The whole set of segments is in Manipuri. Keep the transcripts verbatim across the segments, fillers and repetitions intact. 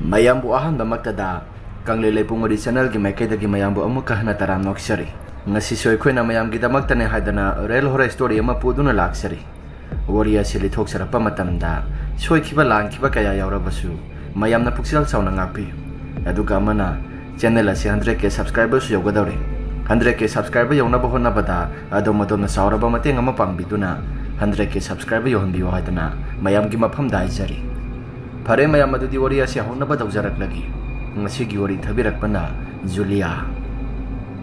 ꯃꯌꯥꯝꯕꯨ ꯑꯍꯥꯟꯕꯃꯛꯇꯗ ꯀꯪꯂꯩ ꯂꯩꯄꯨꯡ ꯋꯥꯔꯤ ꯆꯦꯅꯦꯜꯒꯤ ꯃꯥꯏꯀꯩꯗꯒꯤ ꯃꯌꯥꯝꯕꯨ ꯑꯃꯨꯛꯀ ꯍꯟꯅ ꯇꯔꯥꯝꯅ ꯑꯣꯛꯆꯔꯤ꯫ ꯉꯁꯤꯁꯨ ꯑꯩꯈꯣꯏꯅ ꯃꯌꯥꯝꯒꯤꯗꯃꯛꯇꯅꯦ ꯍꯥꯏꯗꯅ ꯔꯤꯌꯦꯜ ꯍꯣꯔꯔ ꯁ꯭ꯇꯣꯔꯤ ꯑꯃ ꯄꯨꯗꯨꯅ ꯂꯥꯛꯆꯔꯤ꯫ ꯋꯥꯔꯤ ꯑꯁꯤ ꯂꯤꯊꯣꯛꯆꯔꯛꯄ ꯃꯇꯝꯗ ꯁꯣꯏꯈꯤꯕ ꯂꯥꯟꯈꯤꯕ ꯀꯌꯥ ꯌꯥꯎꯔꯕꯁꯨ ꯃꯌꯥꯝꯅ ꯄꯨꯛꯆꯦꯜ ꯆꯥꯎꯅ ꯉꯥꯛꯄꯤꯌꯨ꯫ ꯑꯗꯨꯒ ꯑꯃꯅ, ꯆꯦꯅꯦꯜ ꯑꯁꯤ ꯍꯟꯗ꯭ꯔꯦꯠ ꯀꯦ ꯁꯕꯁꯀ꯭ꯔꯥꯏꯕꯔꯁꯨ ꯌꯧꯒꯗꯧꯔꯦ꯫ ꯍꯟꯗ꯭ꯔꯦꯠ ꯀꯦ ꯁꯕꯁꯀ꯭ꯔꯥꯏꯕꯔ ꯌꯧꯅꯕ ꯍꯣꯠꯅꯕꯗ ꯑꯗꯣꯝ ꯑꯗꯣꯝꯅ ꯆꯥꯎꯔꯕ ꯃꯇꯦꯡ ꯑꯃ ꯄꯥꯡꯕꯤꯗꯨꯅ ꯍꯟꯗ꯭ꯔꯦꯠ ꯀꯦ ꯁꯕꯁꯀ꯭ꯔꯥꯏꯕꯔ ꯌꯧꯍꯟꯕꯤꯌꯨ ꯍꯥꯏꯗꯅ ꯃꯌꯥꯝꯒꯤ ꯃꯐꯝꯗ ꯍꯥꯏꯖꯔꯤ꯫ ꯐꯔꯦ ꯃꯌꯥꯝ, ꯑꯗꯨꯗꯤ ꯋꯥꯔꯤ ꯑꯁꯤ ꯍꯧꯅꯕ ꯇꯧꯖꯔꯛꯂꯒꯦ꯫ ꯉꯁꯤꯒꯤ ꯋꯥꯔꯤ ꯊꯥꯕꯤꯔꯛꯄꯅ ꯖꯨꯂꯤꯌꯥ꯫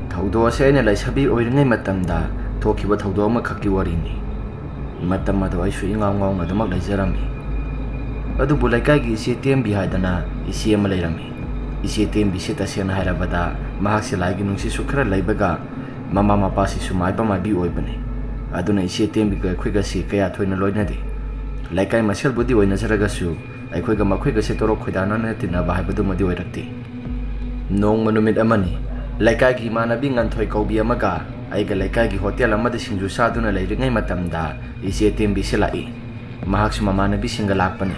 ꯊꯧꯗꯣꯛ ꯑꯁꯤ ꯑꯩꯅ ꯂꯩꯁꯥꯕꯤ ꯑꯣꯏꯔꯤꯉꯩ ꯃꯇꯝꯗ ꯊꯣꯛꯈꯤꯕ ꯊꯧꯗꯣꯛ ꯑꯃꯈꯛꯀꯤ ꯋꯥꯔꯤꯅꯤ꯫ ꯃꯇꯝ ꯑꯗꯨ ꯑꯩꯁꯨ ꯏꯉꯥꯎ ꯉꯥꯎꯅ ꯑꯗꯨꯃꯛ ꯂꯩꯖꯔꯝꯃꯤ꯫ ꯑꯗꯨꯕꯨ ꯂꯩꯀꯥꯏꯒꯤ ꯏꯆꯦ ꯇꯦꯝꯕꯤ ꯍꯥꯏꯗꯅ ꯏꯆꯦ ꯑꯃ ꯂꯩꯔꯝꯃꯤ꯫ ꯏꯆꯦ ꯇꯦꯝꯕꯤꯁꯤ ꯇꯁꯦꯡꯅ ꯍꯥꯏꯔꯕꯗ ꯃꯍꯥꯛꯁꯤ ꯂꯥꯏꯒꯤ ꯅꯨꯡꯁꯤꯠꯁꯨ ꯈꯔ ꯂꯩꯕꯒ ꯃꯃꯥ ꯃꯄꯥꯁꯤꯁꯨ ꯃꯥꯏꯕ ꯃꯥꯏꯕꯤ ꯑꯣꯏꯕꯅꯤ꯫ ꯑꯗꯨꯅ ꯏꯆꯦ ꯇꯦꯝꯕꯤꯒ ꯑꯩꯈꯣꯏꯒꯁꯤ ꯀꯌꯥ ꯊꯣꯏꯅ ꯂꯣꯏꯅꯗꯦ꯫ ꯂꯩꯀꯥꯏ ꯃꯁꯦꯜꯕꯨꯗꯤ ꯑꯣꯏꯅꯖꯔꯒꯁꯨ ꯑꯩꯈꯣꯏꯒ ꯃꯈꯣꯏꯒꯁꯦ ꯇꯣꯔꯣꯛ ꯈꯣꯏꯗꯥꯅꯅ ꯇꯤꯟꯅꯕ ꯍꯥꯏꯕꯗꯨꯃꯗꯤ ꯑꯣꯏꯔꯛꯇꯦ꯫ ꯅꯣꯡꯃ ꯅꯨꯃꯤꯠ ꯑꯃꯅꯤ, ꯂꯩꯀꯥꯏꯒꯤ ꯏꯃꯥꯟꯅꯕꯤ ꯉꯟꯊꯣꯏ ꯀꯧꯕꯤ ꯑꯃꯒ ꯑꯩꯒ ꯂꯩꯀꯥꯏꯒꯤ ꯍꯣꯇꯦꯜ ꯑꯃꯗ ꯁꯤꯡꯖꯨ ꯆꯥꯗꯨꯅ ꯂꯩꯔꯤꯉꯩ ꯃꯇꯝꯗ ꯏꯆꯦ ꯇꯦꯝꯕꯤꯁꯤ ꯂꯥꯛꯏ꯫ ꯃꯍꯥꯛꯁꯨ ꯃꯃꯥꯟꯅꯕꯤꯁꯤꯡꯒ ꯂꯥꯛꯄꯅꯤ꯫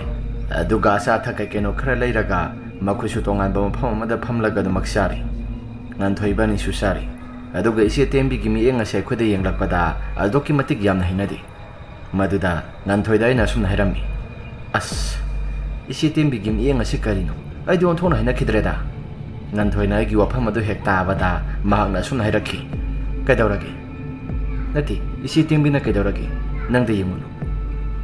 ꯑꯗꯨꯒ ꯑꯆꯥ ꯑꯊꯛ ꯀꯩ ꯀꯩꯅꯣ ꯈꯔ ꯂꯩꯔꯒ ꯃꯈꯣꯏꯁꯨ ꯇꯣꯉꯥꯟꯕ ꯃꯐꯝ ꯑꯃꯗ ꯐꯝꯂꯒ ꯑꯗꯨꯃꯛ ꯆꯥꯔꯤ꯫ ꯉꯟꯊꯣꯏ ꯏꯕꯥꯅꯤꯁꯨ ꯆꯥꯔꯤ꯫ ꯑꯗꯨꯒ ꯏꯆꯦ ꯇꯦꯝꯕꯤꯒꯤ ꯃꯤꯠꯌꯦꯡ ꯑꯁꯤ ꯑꯩꯈꯣꯏꯗ ꯌꯦꯡꯂꯛꯄꯗ ꯑꯗꯨꯛꯀꯤ ꯃꯇꯤꯛ ꯌꯥꯝꯅ ꯍꯩꯅꯗꯦ꯫ ꯃꯗꯨꯗ ꯉꯟꯊꯣꯏꯗ ꯑꯩꯅ ꯑꯁꯨꯝꯅ ꯍꯥꯏꯔꯝꯃꯤ, "ꯑꯁ, ꯏꯆꯦ ꯇꯦꯝꯕꯤꯒꯤ ꯃꯤꯠꯌꯦꯡ ꯑꯁꯤ ꯀꯔꯤꯅꯣ? ꯑꯩꯗꯤ ꯑꯣꯟꯊꯣꯛꯅ ꯍꯩꯅꯈꯤꯗ꯭ꯔꯦꯗ!" ꯉꯟꯊꯣꯏꯅ ꯑꯩꯒꯤ ꯋꯥꯐꯝ ꯑꯗꯨ ꯍꯦꯛ ꯇꯥꯕꯗ ꯃꯍꯥꯛꯅ ꯑꯁꯨꯝꯅ ꯍꯥꯏꯔꯛꯈꯤ, "ꯀꯩꯗꯧꯔꯒꯦ? ꯅꯠꯇꯦ, ꯏꯆꯦ ꯇꯦꯝꯕꯤꯅ ꯀꯩꯗꯧꯔꯒꯦ? ꯅꯪꯗ ꯌꯦꯡꯉꯨꯅꯨ꯫"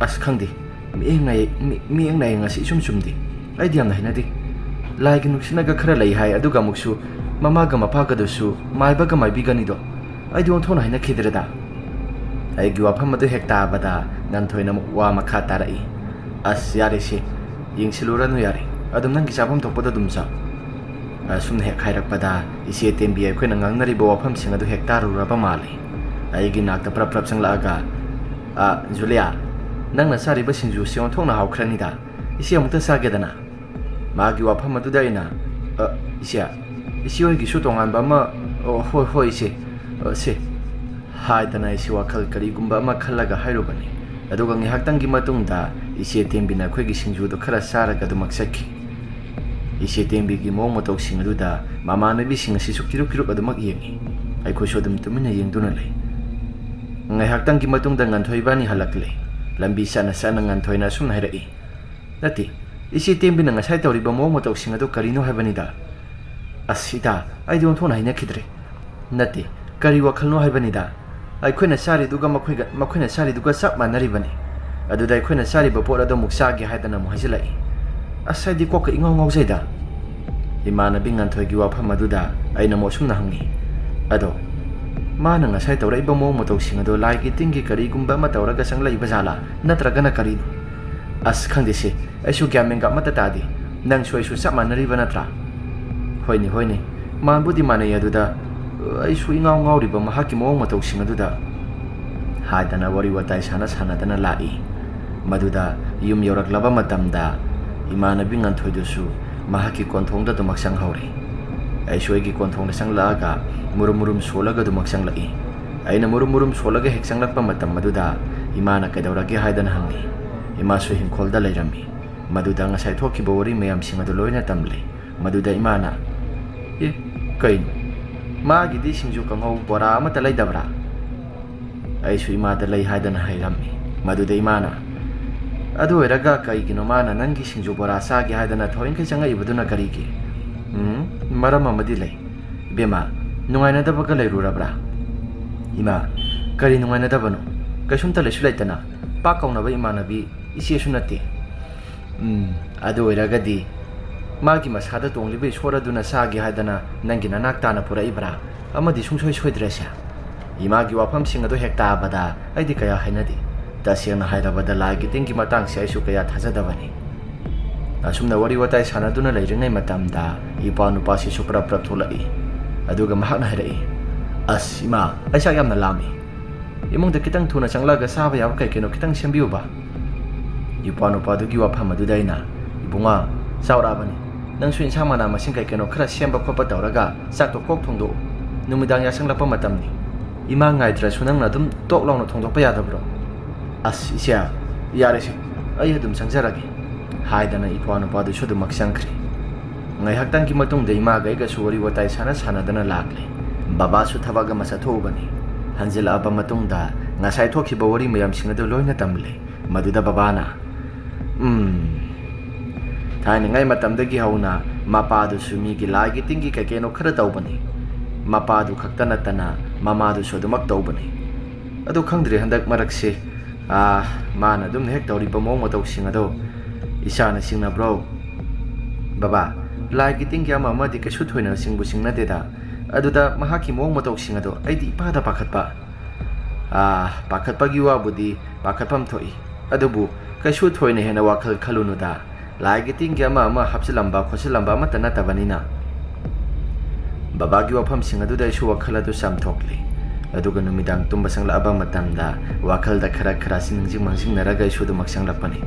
"ꯑꯁ, ꯈꯪꯗꯦ꯫ ꯃꯤꯠꯌꯦꯡ ꯅꯥꯌꯦ-, ꯃꯤ-, ꯃꯤꯠꯌꯦꯡ ꯅꯥꯌꯦꯡ ꯑꯁꯤ ꯏꯆꯨꯝ ꯆꯨꯝꯗꯦ꯫ ꯑꯩꯗꯤ ꯌꯥꯝꯅ ꯍꯩꯅꯗꯦ꯫ ꯂꯥꯏꯒꯤ ꯅꯨꯡꯁꯤꯠꯅꯒ ꯈꯔ ꯂꯩ ꯍꯥꯏ, ꯑꯗꯨꯒ ꯑꯃꯨꯛꯁꯨ ꯃꯃꯥꯒ ꯃꯄꯥꯒꯗꯨꯁꯨ ꯃꯥꯏꯕꯒ ꯃꯥꯏꯕꯤꯒꯅꯤꯗꯣ꯫ ꯑꯩꯗꯤ ꯑꯣꯟꯊꯣꯛꯅ ꯍꯩꯅꯈꯤꯗ꯭ꯔꯦꯗ!" ꯑꯩꯒꯤ ꯋꯥꯐꯝ ꯑꯗꯨ ꯍꯦꯛ ꯇꯥꯕꯗ ꯉꯟꯊꯣꯏꯅ ꯑꯃꯨꯛ ꯋꯥ ꯃꯈꯥ ꯇꯥꯔꯛꯏ, "ꯑꯁ, ꯌꯥꯔꯦꯁꯦ, ꯌꯦꯡꯁꯤꯜꯂꯨꯔꯅꯨ ꯌꯥꯔꯦ꯫ ꯑꯗꯨꯝ ꯅꯪꯒꯤ ꯆꯥꯐꯝ ꯊꯣꯛꯄꯗꯣ ꯑꯗꯨꯝ ꯆꯥꯎ꯫" ꯑꯁꯨꯝꯅ ꯍꯦꯛ ꯍꯥꯏꯔꯛꯄꯗ ꯏꯆꯦ ꯇꯦꯝꯕꯤ ꯑꯩꯈꯣꯏꯅ ꯉꯥꯡꯅꯔꯤꯕ ꯋꯥꯐꯝꯁꯤꯡ ꯑꯗꯨ ꯍꯦꯛ ꯇꯥꯔꯨꯔꯕ ꯃꯥꯜꯂꯤ꯫ ꯑꯩꯒꯤ ꯅꯥꯛꯇ ꯄ꯭ꯔꯞ ꯄ꯭ꯔꯞ ꯆꯪꯂꯛꯑꯒ, "ꯑ, ꯖꯨꯂꯤꯌꯥ, ꯅꯪꯅ ꯆꯥꯔꯤꯕ ꯁꯤꯡꯖꯨꯁꯤ ꯑꯣꯟꯊꯣꯛꯅ ꯍꯥꯎꯈ꯭ꯔꯅꯤꯗ꯫ ꯏꯆꯦ, ꯑꯃꯨꯛꯇ ꯆꯥꯒꯦꯗꯅ?" ꯃꯥꯒꯤ ꯋꯥꯐꯝ ꯑꯗꯨꯗ ꯑꯩꯅ, "ꯑ, ꯏꯆꯦ, ꯏꯆꯦ ꯍꯣꯏꯒꯤꯁꯨ ꯇꯣꯉꯥꯟꯕ ꯑꯃ, ꯑꯣ, ꯍꯣꯏ, ꯍꯣꯏ, ꯏꯆꯦ, ꯑ, ꯁꯦ," ꯍꯥꯏꯗꯅ ꯑꯩꯁꯤ ꯋꯥꯈꯜ ꯀꯔꯤꯒꯨꯝꯕ ꯑꯃ ꯈꯜꯂꯒ ꯍꯥꯏꯔꯨꯕꯅꯤ꯫ ꯑꯗꯨꯒ ꯉꯥꯏꯍꯥꯛꯇꯪꯒꯤ ꯃꯇꯨꯡꯗ ꯏꯆꯦ ꯇꯦꯝꯕꯤꯅ ꯑꯩꯈꯣꯏꯒꯤ ꯁꯤꯡꯖꯨꯗꯨ ꯈꯔ ꯆꯥꯔꯒ ꯑꯗꯨꯃꯛ ꯆꯠꯈꯤ꯫ ꯏꯆꯦ ꯇꯦꯝꯕꯤꯒꯤ ꯃꯑꯣꯡ ꯃꯇꯧꯁꯤꯡ ꯑꯗꯨꯗ ꯃꯃꯥꯟꯅꯕꯤꯁꯤꯡ ꯑꯁꯤꯁꯨ ꯀꯤꯔꯨꯛ ꯀꯤꯔꯨꯛ ꯑꯗꯨꯃꯛ ꯌꯦꯡꯏ꯫ ꯑꯩꯈꯣꯏꯁꯨ ꯑꯗꯨꯝ ꯇꯨꯃꯤꯟꯅ ꯌꯦꯡꯗꯨꯅ ꯂꯩ꯫ ꯉꯥꯏꯍꯥꯛꯇꯪꯒꯤ ꯃꯇꯨꯡꯗ ꯉꯟꯊꯣꯏ ꯏꯕꯥꯅꯤ ꯍꯜꯂꯛꯂꯦ꯫ ꯂꯝꯕꯤ ꯆꯠꯅ ꯆꯠꯅ ꯉꯟꯊꯣꯏꯅ ꯑꯁꯨꯝꯅ ꯍꯥꯏꯔꯛꯏ, "ꯅꯠꯇꯦ, ꯏꯆꯦ ꯇꯦꯝꯕꯤꯅ ꯉꯁꯥꯏ ꯇꯧꯔꯤꯕ ꯃꯑꯣꯡ ꯃꯇꯧꯁꯤꯡ ꯑꯗꯨ ꯀꯔꯤꯅꯣ ꯍꯥꯏꯕꯅꯤꯗ?" "ꯑꯁ ꯏꯇꯥ, ꯑꯩꯗꯤ ꯑꯣꯟꯊꯣꯛꯅ ꯍꯩꯅꯈꯤꯗ꯭ꯔꯦ꯫ ꯅꯠꯇꯦ, ꯀꯔꯤ ꯋꯥꯈꯜꯅꯣ ꯍꯥꯏꯕꯅꯤꯗ꯫ ꯑꯩꯈꯣꯏꯅ ꯆꯥꯔꯤꯗꯨꯒ ꯃꯈꯣꯏꯒ, ꯃꯈꯣꯏꯅ ꯆꯥꯔꯤꯗꯨꯒ ꯆꯞ ꯃꯥꯟꯅꯔꯤꯕꯅꯤ꯫ ꯑꯗꯨꯗ ꯑꯩꯈꯣꯏꯅ ꯆꯥꯔꯤꯕ ꯄꯣꯠ ꯑꯗꯨ ꯑꯃꯨꯛ ꯆꯥꯒꯦ ꯍꯥꯏꯗꯅ ꯑꯃꯨꯛ ꯍꯥꯏꯖꯤꯜꯂꯛꯏ꯫ ꯑꯁ, ꯑꯩꯗꯤ ꯀꯣꯛꯀ ꯏꯉꯥꯎ ꯉꯥꯎꯖꯩꯗ꯫" ꯏꯃꯥꯟꯅꯕꯤ ꯉꯟꯊꯣꯏꯒꯤ ꯋꯥꯐꯝ ꯑꯗꯨꯗ ꯑꯩꯅ ꯑꯃꯨꯛ ꯑꯁꯨꯝꯅ ꯍꯪꯉꯤ, "ꯑꯗꯣ ꯃꯥꯅ ꯉꯁꯥꯏ ꯇꯧꯔꯛꯏꯕ ꯃꯑꯣꯡ ꯃꯇꯧꯁꯤꯡ ꯑꯗꯣ ꯂꯥꯏꯒꯤ ꯇꯤꯟꯒꯤ ꯀꯔꯤꯒꯨꯝꯕ ꯑꯃ ꯇꯧꯔꯒ ꯆꯪꯂꯛꯏꯕ ꯖꯥꯠꯂꯥ, ꯅꯠꯇ꯭ꯔꯒꯅ ꯀꯔꯤꯅꯣ? ꯑꯁ, ꯈꯪꯗꯦꯁꯦ, ꯑꯩꯁꯨ ꯒ꯭ꯌꯥꯟ ꯃꯦꯟꯒ ꯑꯃꯠꯇ ꯇꯥꯗꯦ꯫ ꯅꯪꯁꯨ ꯑꯩꯁꯨ ꯆꯞ ꯃꯥꯟꯅꯔꯤꯕ ꯅꯠꯇ꯭ꯔꯥ?" "ꯍꯣꯏꯅꯦ, ꯍꯣꯏꯅꯦ, ꯃꯥꯟꯕꯨꯗꯤ ꯃꯥꯟꯅꯩ, ꯑꯗꯨꯗ ꯑꯩꯁꯨ ꯏꯉꯥꯎ ꯉꯥꯎꯔꯤꯕ ꯃꯍꯥꯛꯀꯤ ꯃꯑꯣꯡ ꯃꯇꯧꯁꯤꯡ ꯑꯗꯨꯗ", ꯍꯥꯏꯗꯅ ꯋꯥꯔꯤ ꯋꯥꯇꯥꯏ ꯁꯥꯟꯅ ꯁꯥꯟꯅꯗꯅ ꯂꯥꯛꯏ꯫ ꯃꯗꯨꯗ ꯌꯨꯝ ꯌꯧꯔꯛꯂꯕ ꯃꯇꯝꯗ ꯏꯃꯥꯟꯅꯕꯤ ꯉꯟꯊꯣꯏꯗꯨꯁꯨ ꯃꯍꯥꯛꯀꯤ ꯀꯣꯟꯊꯣꯡꯗ ꯑꯗꯨꯃꯛ ꯆꯪꯍꯧꯔꯦ꯫ ꯑꯩꯁꯨ ꯑꯩꯒꯤ ꯀꯣꯟꯊꯣꯡꯗ ꯆꯪꯂꯛꯑꯒ ꯃꯨꯔꯨꯝ ꯃꯨꯔꯨꯝ ꯁꯣꯜꯂꯒ ꯑꯗꯨꯃꯛ ꯆꯪꯂꯛꯏ꯫ ꯑꯩꯅ ꯃꯨꯔꯨꯝ ꯃꯨꯔꯨꯝ ꯁꯣꯜꯂꯒ ꯍꯦꯛ ꯆꯪꯂꯛꯄ ꯃꯇꯝ ꯑꯗꯨꯗ ꯏꯃꯥꯅ ꯀꯩꯗꯧꯔꯒꯦ ꯍꯥꯏꯗꯅ ꯍꯪꯉꯤ꯫ ꯏꯃꯥꯁꯨ ꯍꯤꯡꯈꯣꯜꯗ ꯂꯩꯔꯝꯃꯤ꯫ ꯃꯗꯨꯗ ꯉꯁꯥꯏ ꯊꯣꯛꯈꯤꯕ ꯋꯥꯔꯤ ꯃꯌꯥꯝꯁꯤꯡ ꯑꯗꯨ ꯂꯣꯏꯅ ꯇꯝꯂꯦ꯫ ꯃꯗꯨꯗ ꯏꯃꯥꯅ, "ꯑꯦ, ꯀꯩꯅꯣ? ꯃꯥꯒꯤꯗꯤ ꯁꯤꯡꯖꯨ, ꯀꯥꯡꯍꯧ, ꯕꯣꯔꯥ ꯑꯃꯠꯇ ꯂꯩꯗꯕ꯭ꯔꯥ?" ꯑꯩꯁꯨ ꯏꯃꯥꯗ ꯂꯩ ꯍꯥꯏꯗꯅ ꯍꯥꯏꯔꯝꯃꯤ꯫ ꯃꯗꯨꯗ ꯏꯃꯥꯅ, "ꯑꯗꯨ ꯑꯣꯏꯔꯒ ꯀꯩꯒꯤꯅꯣ ꯃꯥꯅ ꯅꯪꯒꯤ ꯁꯤꯡꯖꯨ ꯕꯣꯔꯥ ꯆꯥꯒꯦ ꯍꯥꯏꯗꯅ ꯊꯑꯣꯏꯡꯈꯩ ꯆꯪꯉꯛꯏꯕꯗꯨꯅ ꯀꯔꯤꯒꯤ?" "ꯎꯝ, ꯃꯔꯝ ꯑꯃꯗꯤ ꯂꯩ꯫ ꯏꯕꯦꯝꯃ, ꯅꯨꯡꯉꯥꯏꯅꯗꯕꯒ ꯂꯩꯔꯨꯔꯕ꯭ꯔꯥ?" "ꯏꯃꯥ, ꯀꯔꯤ ꯅꯨꯡꯉꯥꯏꯅꯗꯕꯅꯣ? ꯀꯩꯁꯨꯝꯇ ꯂꯩꯁꯨ ꯂꯩꯇꯅ ꯄꯥꯛ ꯀꯧꯅꯕ ꯏꯃꯥꯟꯅꯕꯤ ꯏꯆꯦꯁꯨ ꯅꯠꯇꯦ꯫" "ꯎꯝ, ꯑꯗꯨ ꯑꯣꯏꯔꯒꯗꯤ ꯃꯥꯒꯤ ꯃꯁꯥꯗ ꯇꯣꯡꯂꯤꯕ ꯏꯁꯣꯔ ꯑꯗꯨꯅ ꯆꯥꯒꯦ ꯍꯥꯏꯗꯅ ꯅꯪꯒꯤ ꯅꯅꯥꯛ ꯇꯥꯅ ꯄꯨꯔꯛꯏꯕ꯭ꯔꯥ? ꯑꯃꯗꯤ ꯁꯨꯡꯁꯣꯏ ꯁꯣꯏꯗ꯭ꯔꯦꯁꯦ꯫" ꯏꯃꯥꯒꯤ ꯋꯥꯐꯝꯁꯤꯡ ꯑꯗꯨ ꯍꯦꯛ ꯇꯥꯕꯗ ꯑꯩꯗꯤ ꯀꯌꯥ ꯍꯩꯅꯗꯦ꯫ ꯇꯁꯦꯡꯅ ꯍꯥꯏꯔꯕꯗ ꯂꯥꯏꯒꯤ ꯇꯤꯟꯒꯤ ꯃꯇꯥꯡꯁꯦ ꯑꯩꯁꯨ ꯀꯌꯥ ꯊꯥꯖꯗꯕꯅꯤ꯫ ꯑꯁꯨꯝꯅ ꯋꯥꯔꯤ ꯋꯥꯇꯥꯏ ꯁꯥꯟꯅꯗꯨꯅ ꯂꯩꯔꯤꯉꯩ ꯃꯇꯝꯗ ꯏꯄꯥ ꯅꯨꯄꯥꯁꯤꯁꯨ ꯄ꯭ꯔꯞ ꯄ꯭ꯔꯞ ꯊꯣꯛꯂꯛꯏ꯫ ꯑꯗꯨꯒ ꯃꯍꯥꯛꯅ ꯍꯥꯏꯔꯛꯏ, "ꯑꯁ ꯏꯃꯥ, ꯑꯩ ꯆꯥꯛ ꯌꯥꯝꯅ ꯂꯥꯝꯃꯤ꯫ ꯏꯃꯨꯡꯗ ꯈꯤꯇꯪ ꯊꯨꯅ ꯆꯪꯂꯛꯑꯒ ꯆꯥꯕ ꯌꯥꯕ ꯀꯩ ꯀꯩꯅꯣ ꯈꯤꯇꯪ ꯁꯦꯝꯕꯤꯌꯨꯕ꯫" ꯏꯄ꯭ꯋꯥ ꯅꯨꯄꯥꯗꯨꯒꯤ ꯋꯥꯐꯝ ꯑꯗꯨꯗ ꯑꯩꯅ, "ꯏꯕꯨꯡꯉꯣ, ꯆꯥꯎꯔꯛꯑꯕꯅꯤ꯫ ꯅꯪꯁꯨ ꯏꯟꯁꯥꯡ ꯃꯅꯥ ꯃꯁꯤꯡ ꯀꯩ ꯀꯩꯅꯣ ꯈꯔ ꯁꯦꯝꯕ ꯈꯣꯠꯄ ꯇꯧꯔꯒ ꯆꯥꯛꯇꯣ ꯀꯣꯛ ꯊꯣꯡꯗꯣꯛꯎ꯫ ꯅꯨꯃꯤꯗꯥꯡ ꯌꯥꯆꯪꯂꯛꯄ ꯃꯇꯝꯅꯤ꯫ ꯏꯃꯥ ꯉꯥꯏꯗ꯭ꯔꯁꯨ ꯅꯪꯅ ꯑꯗꯨꯝ ꯇꯣꯛ ꯂꯥꯎꯅ ꯊꯣꯡꯗꯣꯛꯄ ꯌꯥꯗꯕ꯭ꯔꯣ?" "ꯑꯁ ꯏꯆꯦ, ꯌꯥꯔꯦꯁꯦ, ꯑꯩ ꯑꯗꯨꯝ ꯆꯪꯖꯔꯒꯦ," ꯍꯥꯏꯗꯅ ꯏꯄ꯭ꯋꯥ ꯅꯨꯄꯥꯗꯨꯁꯨ ꯑꯗꯨꯃꯛ ꯆꯪꯈ꯭ꯔꯦ꯫ ꯉꯥꯏꯍꯥꯛꯇꯪꯒꯤ ꯃꯇꯨꯡꯗ ꯏꯃꯥꯒ ꯑꯩꯒꯁꯨ ꯋꯥꯔꯤ ꯋꯥꯇꯥꯏ ꯁꯥꯟꯅ ꯁꯥꯟꯅꯗꯅ ꯂꯥꯛꯂꯦ꯫ ꯕꯕꯥꯁꯨ ꯊꯕꯛ ꯑꯃ ꯆꯠꯊꯣꯛꯎꯕꯅꯤ꯫ ꯍꯟꯖꯤꯜꯂꯛꯑꯕ ꯃꯇꯨꯡꯗ ꯉꯁꯥꯏ ꯊꯣꯛꯈꯤꯕ ꯋꯥꯔꯤ ꯃꯌꯥꯝꯁꯤꯡ ꯑꯗꯨ ꯂꯣꯏꯅ ꯇꯝꯂꯦ꯫ ꯃꯗꯨꯗ ꯕꯕꯥꯅ, "ꯎꯝ, ꯊꯥꯏꯅꯉꯥꯏ ꯃꯇꯝꯗꯒꯤ ꯍꯧꯅ ꯃꯄꯥꯗꯨꯁꯨ ꯃꯤꯒꯤ ꯂꯥꯏꯒꯤ ꯇꯤꯟꯒꯤ ꯀꯩꯀꯩꯅꯣ ꯈꯔ ꯇꯧꯕꯅꯤ꯫ ꯃꯄꯥꯗꯨ ꯈꯛꯇ ꯅꯠꯇꯅ ꯃꯃꯥꯗꯨꯁꯨ ꯑꯗꯨꯃꯛ ꯇꯧꯕꯅꯤ꯫ ꯑꯗꯨ ꯈꯪꯗ꯭ꯔꯦ, ꯍꯟꯗꯛ ꯃꯔꯛꯁꯦ, ꯑꯥ, ꯃꯥꯅ ꯑꯗꯨꯝꯅ ꯍꯦꯛ ꯇꯧꯔꯤꯕ ꯃꯑꯣꯡ ꯃꯇꯧꯁꯤꯡ ꯑꯗꯣ ꯏꯆꯥꯅ ꯆꯤꯡꯅꯕ꯭ꯔꯣ?" "ꯕꯕꯥ, ꯂꯥꯏꯒꯤ ꯇꯤꯟꯒꯤ ꯑꯃ ꯑꯃꯗꯤ ꯀꯩꯁꯨ ꯊꯣꯏꯅ ꯆꯤꯡꯕꯨ ꯆꯤꯡꯅꯗꯦꯗ꯫ ꯑꯗꯨꯗ ꯃꯍꯥꯛꯀꯤ ꯃꯑꯣꯡ ꯃꯇꯧꯁꯤꯡ ꯑꯗꯣ ꯑꯩꯗꯤ ꯏꯄꯥꯗ ꯄꯥꯈꯠꯄ꯫" "ꯑꯥ, ꯄꯥꯈꯠꯄꯒꯤ ꯋꯥꯕꯨꯗꯤ ꯄꯥꯈꯠꯐꯝ ꯊꯣꯛꯏ꯫ ꯑꯗꯨꯕꯨ ꯀꯩꯁꯨ ꯊꯣꯏꯅ ꯍꯦꯟꯅ ꯋꯥꯈꯜ ꯈꯜꯂꯨꯅꯨꯗ꯫ ꯂꯥꯏꯒꯤ ꯇꯤꯟꯒꯤ ꯑꯃ ꯑꯃ ꯍꯥꯞꯆꯤꯜꯂꯝꯕ ꯈꯣꯠꯆꯤꯜꯂꯝꯕ ꯑꯃꯠꯇ ꯅꯠꯇꯕꯅꯤꯅ꯫" ꯕꯕꯥꯒꯤ ꯋꯥꯐꯝꯁꯤꯡ ꯑꯗꯨꯗ ꯑꯩꯁꯨ ꯋꯥꯈꯜ ꯑꯗꯨ ꯆꯥꯝꯊꯣꯛꯂꯤ꯫ ꯑꯗꯨꯒ ꯅꯨꯃꯤꯗꯥꯡ ꯇꯨꯝꯕ ꯆꯪꯂꯛꯑꯕ ꯃꯇꯝꯗ ꯋꯥꯈꯜꯗ ꯈꯔ ꯈꯔ ꯅꯤꯡꯁꯤꯡ ꯃꯥꯡꯖꯤꯡꯅꯔꯒ ꯑꯩꯁꯨ ꯑꯗꯨꯃꯛ ꯆꯪꯂꯛꯄꯅꯤ꯫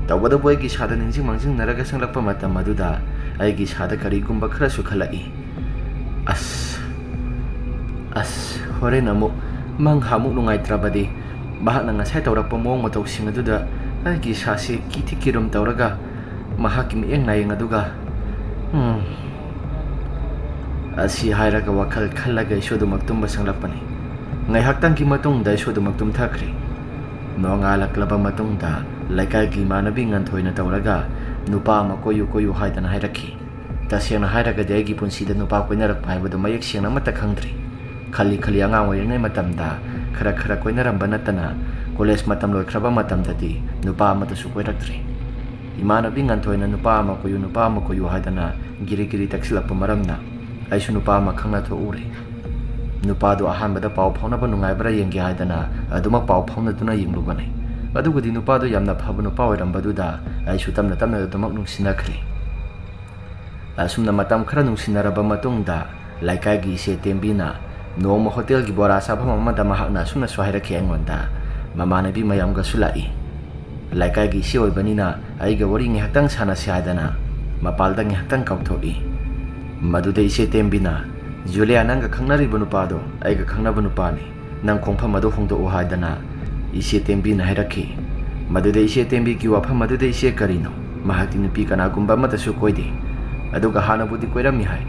ꯇꯧꯕꯇꯕꯨ ꯑꯩꯒꯤ ꯏꯁꯥꯗ ꯅꯤꯡꯁꯤꯡ ꯃꯥꯡꯖꯤꯡꯅꯔꯒ ꯆꯪꯂꯛꯄ ꯃꯇꯝ ꯑꯗꯨꯗ ꯑꯩꯒꯤ ꯏꯁꯥꯗ ꯀꯔꯤꯒꯨꯝꯕ ꯈꯔꯁꯨ ꯈꯜꯂꯛꯏ꯫ "ꯑꯁ, ꯑꯁ, ꯍꯣꯔꯦꯟ ꯑꯃꯨꯛ ꯃꯪꯍꯥꯃꯨꯛ ꯅꯨꯡꯉꯥꯏꯇ꯭ꯔꯕꯗꯤ ꯃꯍꯥꯛꯅ ꯉꯁꯥꯏ ꯇꯧꯔꯛꯄ ꯃꯑꯣꯡ ꯃꯇꯧꯁꯤꯡ ꯑꯗꯨꯗ ꯑꯩꯒꯤ ꯏꯁꯥꯁꯤ ꯀꯤꯊꯤ ꯀꯤꯔꯨꯝ ꯇꯧꯔꯒ ꯃꯍꯥꯛꯀꯤ ꯃꯤꯠꯌꯦꯡ ꯅꯥꯌꯦꯡ ꯑꯗꯨꯒ, ꯎꯝ," ꯑꯁꯤ ꯍꯥꯏꯔꯒ ꯋꯥꯈꯜ ꯈꯜꯂꯒ ꯑꯩꯁꯨ ꯑꯗꯨꯃꯛ ꯇꯨꯝꯕ ꯆꯪꯂꯛꯄꯅꯤ꯫ ꯉꯥꯏꯍꯥꯛꯇꯪꯒꯤ ꯃꯇꯨꯡꯗ ꯑꯩꯁꯨ ꯑꯗꯨꯃꯛ ꯇꯨꯝꯊꯈ꯭ꯔꯦ꯫ ꯅꯣꯡꯉꯥꯜꯂꯛꯂꯕ ꯃꯇꯨꯡꯗ ꯂꯩꯀꯥꯏꯒꯤ ꯏꯃꯥꯟꯅꯕꯤ ꯉꯟꯊꯣꯏꯅ ꯇꯧꯔꯒ ꯅꯨꯄꯥ ꯑꯃ ꯀꯣꯏꯌꯨ ꯀꯣꯏꯌꯨ ꯍꯥꯏꯗꯅ ꯍꯥꯏꯔꯛꯈꯤ꯫ ꯇꯁꯦꯡꯅ ꯍꯥꯏꯔꯒꯗꯤ ꯑꯩꯒꯤ ꯄꯨꯟꯁꯤꯗ ꯅꯨꯄꯥ ꯀꯣꯏꯅꯔꯛꯄ ꯍꯥꯏꯕꯗꯨ ꯃꯌꯦꯛ ꯁꯦꯡꯅ ꯑꯃꯠꯇ ꯈꯪꯗ꯭ꯔꯤ꯫ ꯈꯜꯂꯤ ꯈꯜꯂꯤ ꯑꯉꯥꯡ ꯑꯣꯏꯔꯤꯉꯩ ꯃꯇꯝꯗ ꯈꯔ ꯈꯔ ꯀꯣꯏꯅꯔꯝꯕ ꯅꯠꯇꯅ ꯀꯣꯂꯦꯖ ꯃꯇꯝ ꯂꯣꯏꯈ꯭ꯔꯕ ꯃꯇꯝꯗꯗꯤ ꯅꯨꯄꯥ ꯑꯃꯠꯇꯁꯨ ꯀꯣꯏꯔꯛꯇ꯭ꯔꯤ꯫ ꯏꯃꯥꯟꯅꯕꯤ ꯉꯟꯊꯣꯏꯅ ꯅꯨꯄꯥ ꯑꯃ ꯀꯣꯏꯌꯨ, ꯅꯨꯄꯥ ꯑꯃ ꯀꯣꯏꯌꯨ ꯍꯥꯏꯗꯅ ꯒꯤꯔꯤ ꯒꯤꯔꯤ ꯇꯛꯁꯤꯜꯂꯛꯄ ꯃꯔꯝꯅ ꯑꯩꯁꯨ ꯅꯨꯄꯥ ꯑꯃ ꯈꯪꯅ ꯊꯣꯛꯎꯔꯦ꯫ ꯅꯨꯄꯥꯗꯨ ꯑꯍꯥꯟꯕꯗ ꯄꯥꯎ ꯐꯥꯎꯅꯕ ꯅꯨꯡꯉꯥꯏꯕ꯭ꯔꯥ ꯌꯦꯡꯒꯦ ꯍꯥꯏꯗꯅ ꯑꯗꯨꯃꯛ ꯄꯥꯎ ꯐꯥꯎꯅꯗꯨꯅ ꯌꯦꯡꯂꯨꯕꯅꯤ꯫ ꯑꯗꯨꯒꯗꯤ ꯅꯨꯄꯥꯗꯨ ꯌꯥꯝꯅ ꯐꯕ ꯅꯨꯄꯥ ꯑꯣꯏꯔꯝꯕꯗꯨꯗ ꯑꯩꯁꯨ ꯇꯞꯅ ꯇꯞꯅ ꯑꯗꯨꯃꯛ ꯅꯨꯡꯁꯤꯅꯈ꯭ꯔꯦ꯫ ꯑꯁꯨꯝꯅ ꯃꯇꯝ ꯈꯔ ꯅꯨꯡꯁꯤꯅꯔꯕ ꯃꯇꯨꯡꯗ ꯂꯩꯀꯥꯏꯒꯤ ꯏꯆꯦ ꯇꯦꯝꯕꯤꯅ ꯅꯣꯡꯃ ꯍꯣꯇꯦꯜꯒꯤ ꯕꯣꯔꯥ ꯆꯥꯐꯝ ꯑꯃꯗ ꯃꯍꯥꯛꯅ ꯑꯁꯨꯝꯅꯁꯨ ꯍꯥꯏꯔꯛꯈꯤ ꯑꯩꯉꯣꯟꯗ, ꯃꯃꯥꯟꯅꯕꯤ ꯃꯌꯥꯝꯒꯁꯨ ꯂꯥꯛꯏ꯫ ꯂꯩꯀꯥꯏꯒꯤ ꯏꯆꯦ ꯑꯣꯏꯕꯅꯤꯅ ꯑꯩꯒ ꯋꯥꯔꯤ ꯉꯥꯏꯍꯥꯛꯇꯪ ꯁꯥꯟꯅꯁꯤ ꯍꯥꯏꯗꯅ ꯃꯄꯥꯜꯗ ꯉꯥꯏꯍꯥꯛꯇꯪ ꯀꯥꯎꯊꯣꯛꯏ꯫ ꯃꯗꯨꯗ ꯏꯆꯦ ꯇꯦꯝꯕꯤꯅ, "ꯖꯨꯂꯤꯌꯥ, ꯅꯪꯒ ꯈꯪꯅꯔꯤꯕ ꯅꯨꯄꯥꯗꯣ ꯑꯩꯒ ꯈꯪꯅꯕ ꯅꯨꯄꯥꯅꯤ꯫ ꯅꯪ ꯈꯣꯡꯐꯝ ꯑꯗꯨ ꯍꯣꯡꯗꯣꯛꯎ" ꯍꯥꯏꯗꯅ ꯏꯆꯦ ꯇꯦꯝꯕꯤꯅ ꯍꯥꯏꯔꯛꯈꯤ꯫ ꯃꯗꯨꯗ ꯏꯆꯦ ꯇꯦꯝꯕꯤꯒꯤ ꯋꯥꯐꯝ ꯑꯗꯨꯗ, "ꯏꯆꯦ, ꯀꯔꯤꯅꯣ? ꯃꯍꯥꯛꯇꯤ ꯅꯨꯄꯤ ꯀꯅꯥꯒꯨꯝꯕ ꯑꯃꯠꯇꯁꯨ ꯀꯣꯏꯗꯦ꯫ ꯑꯗꯨꯒ ꯍꯥꯟꯅꯕꯨꯗꯤ ꯀꯣꯏꯔꯝꯃꯤ ꯍꯥꯏ꯫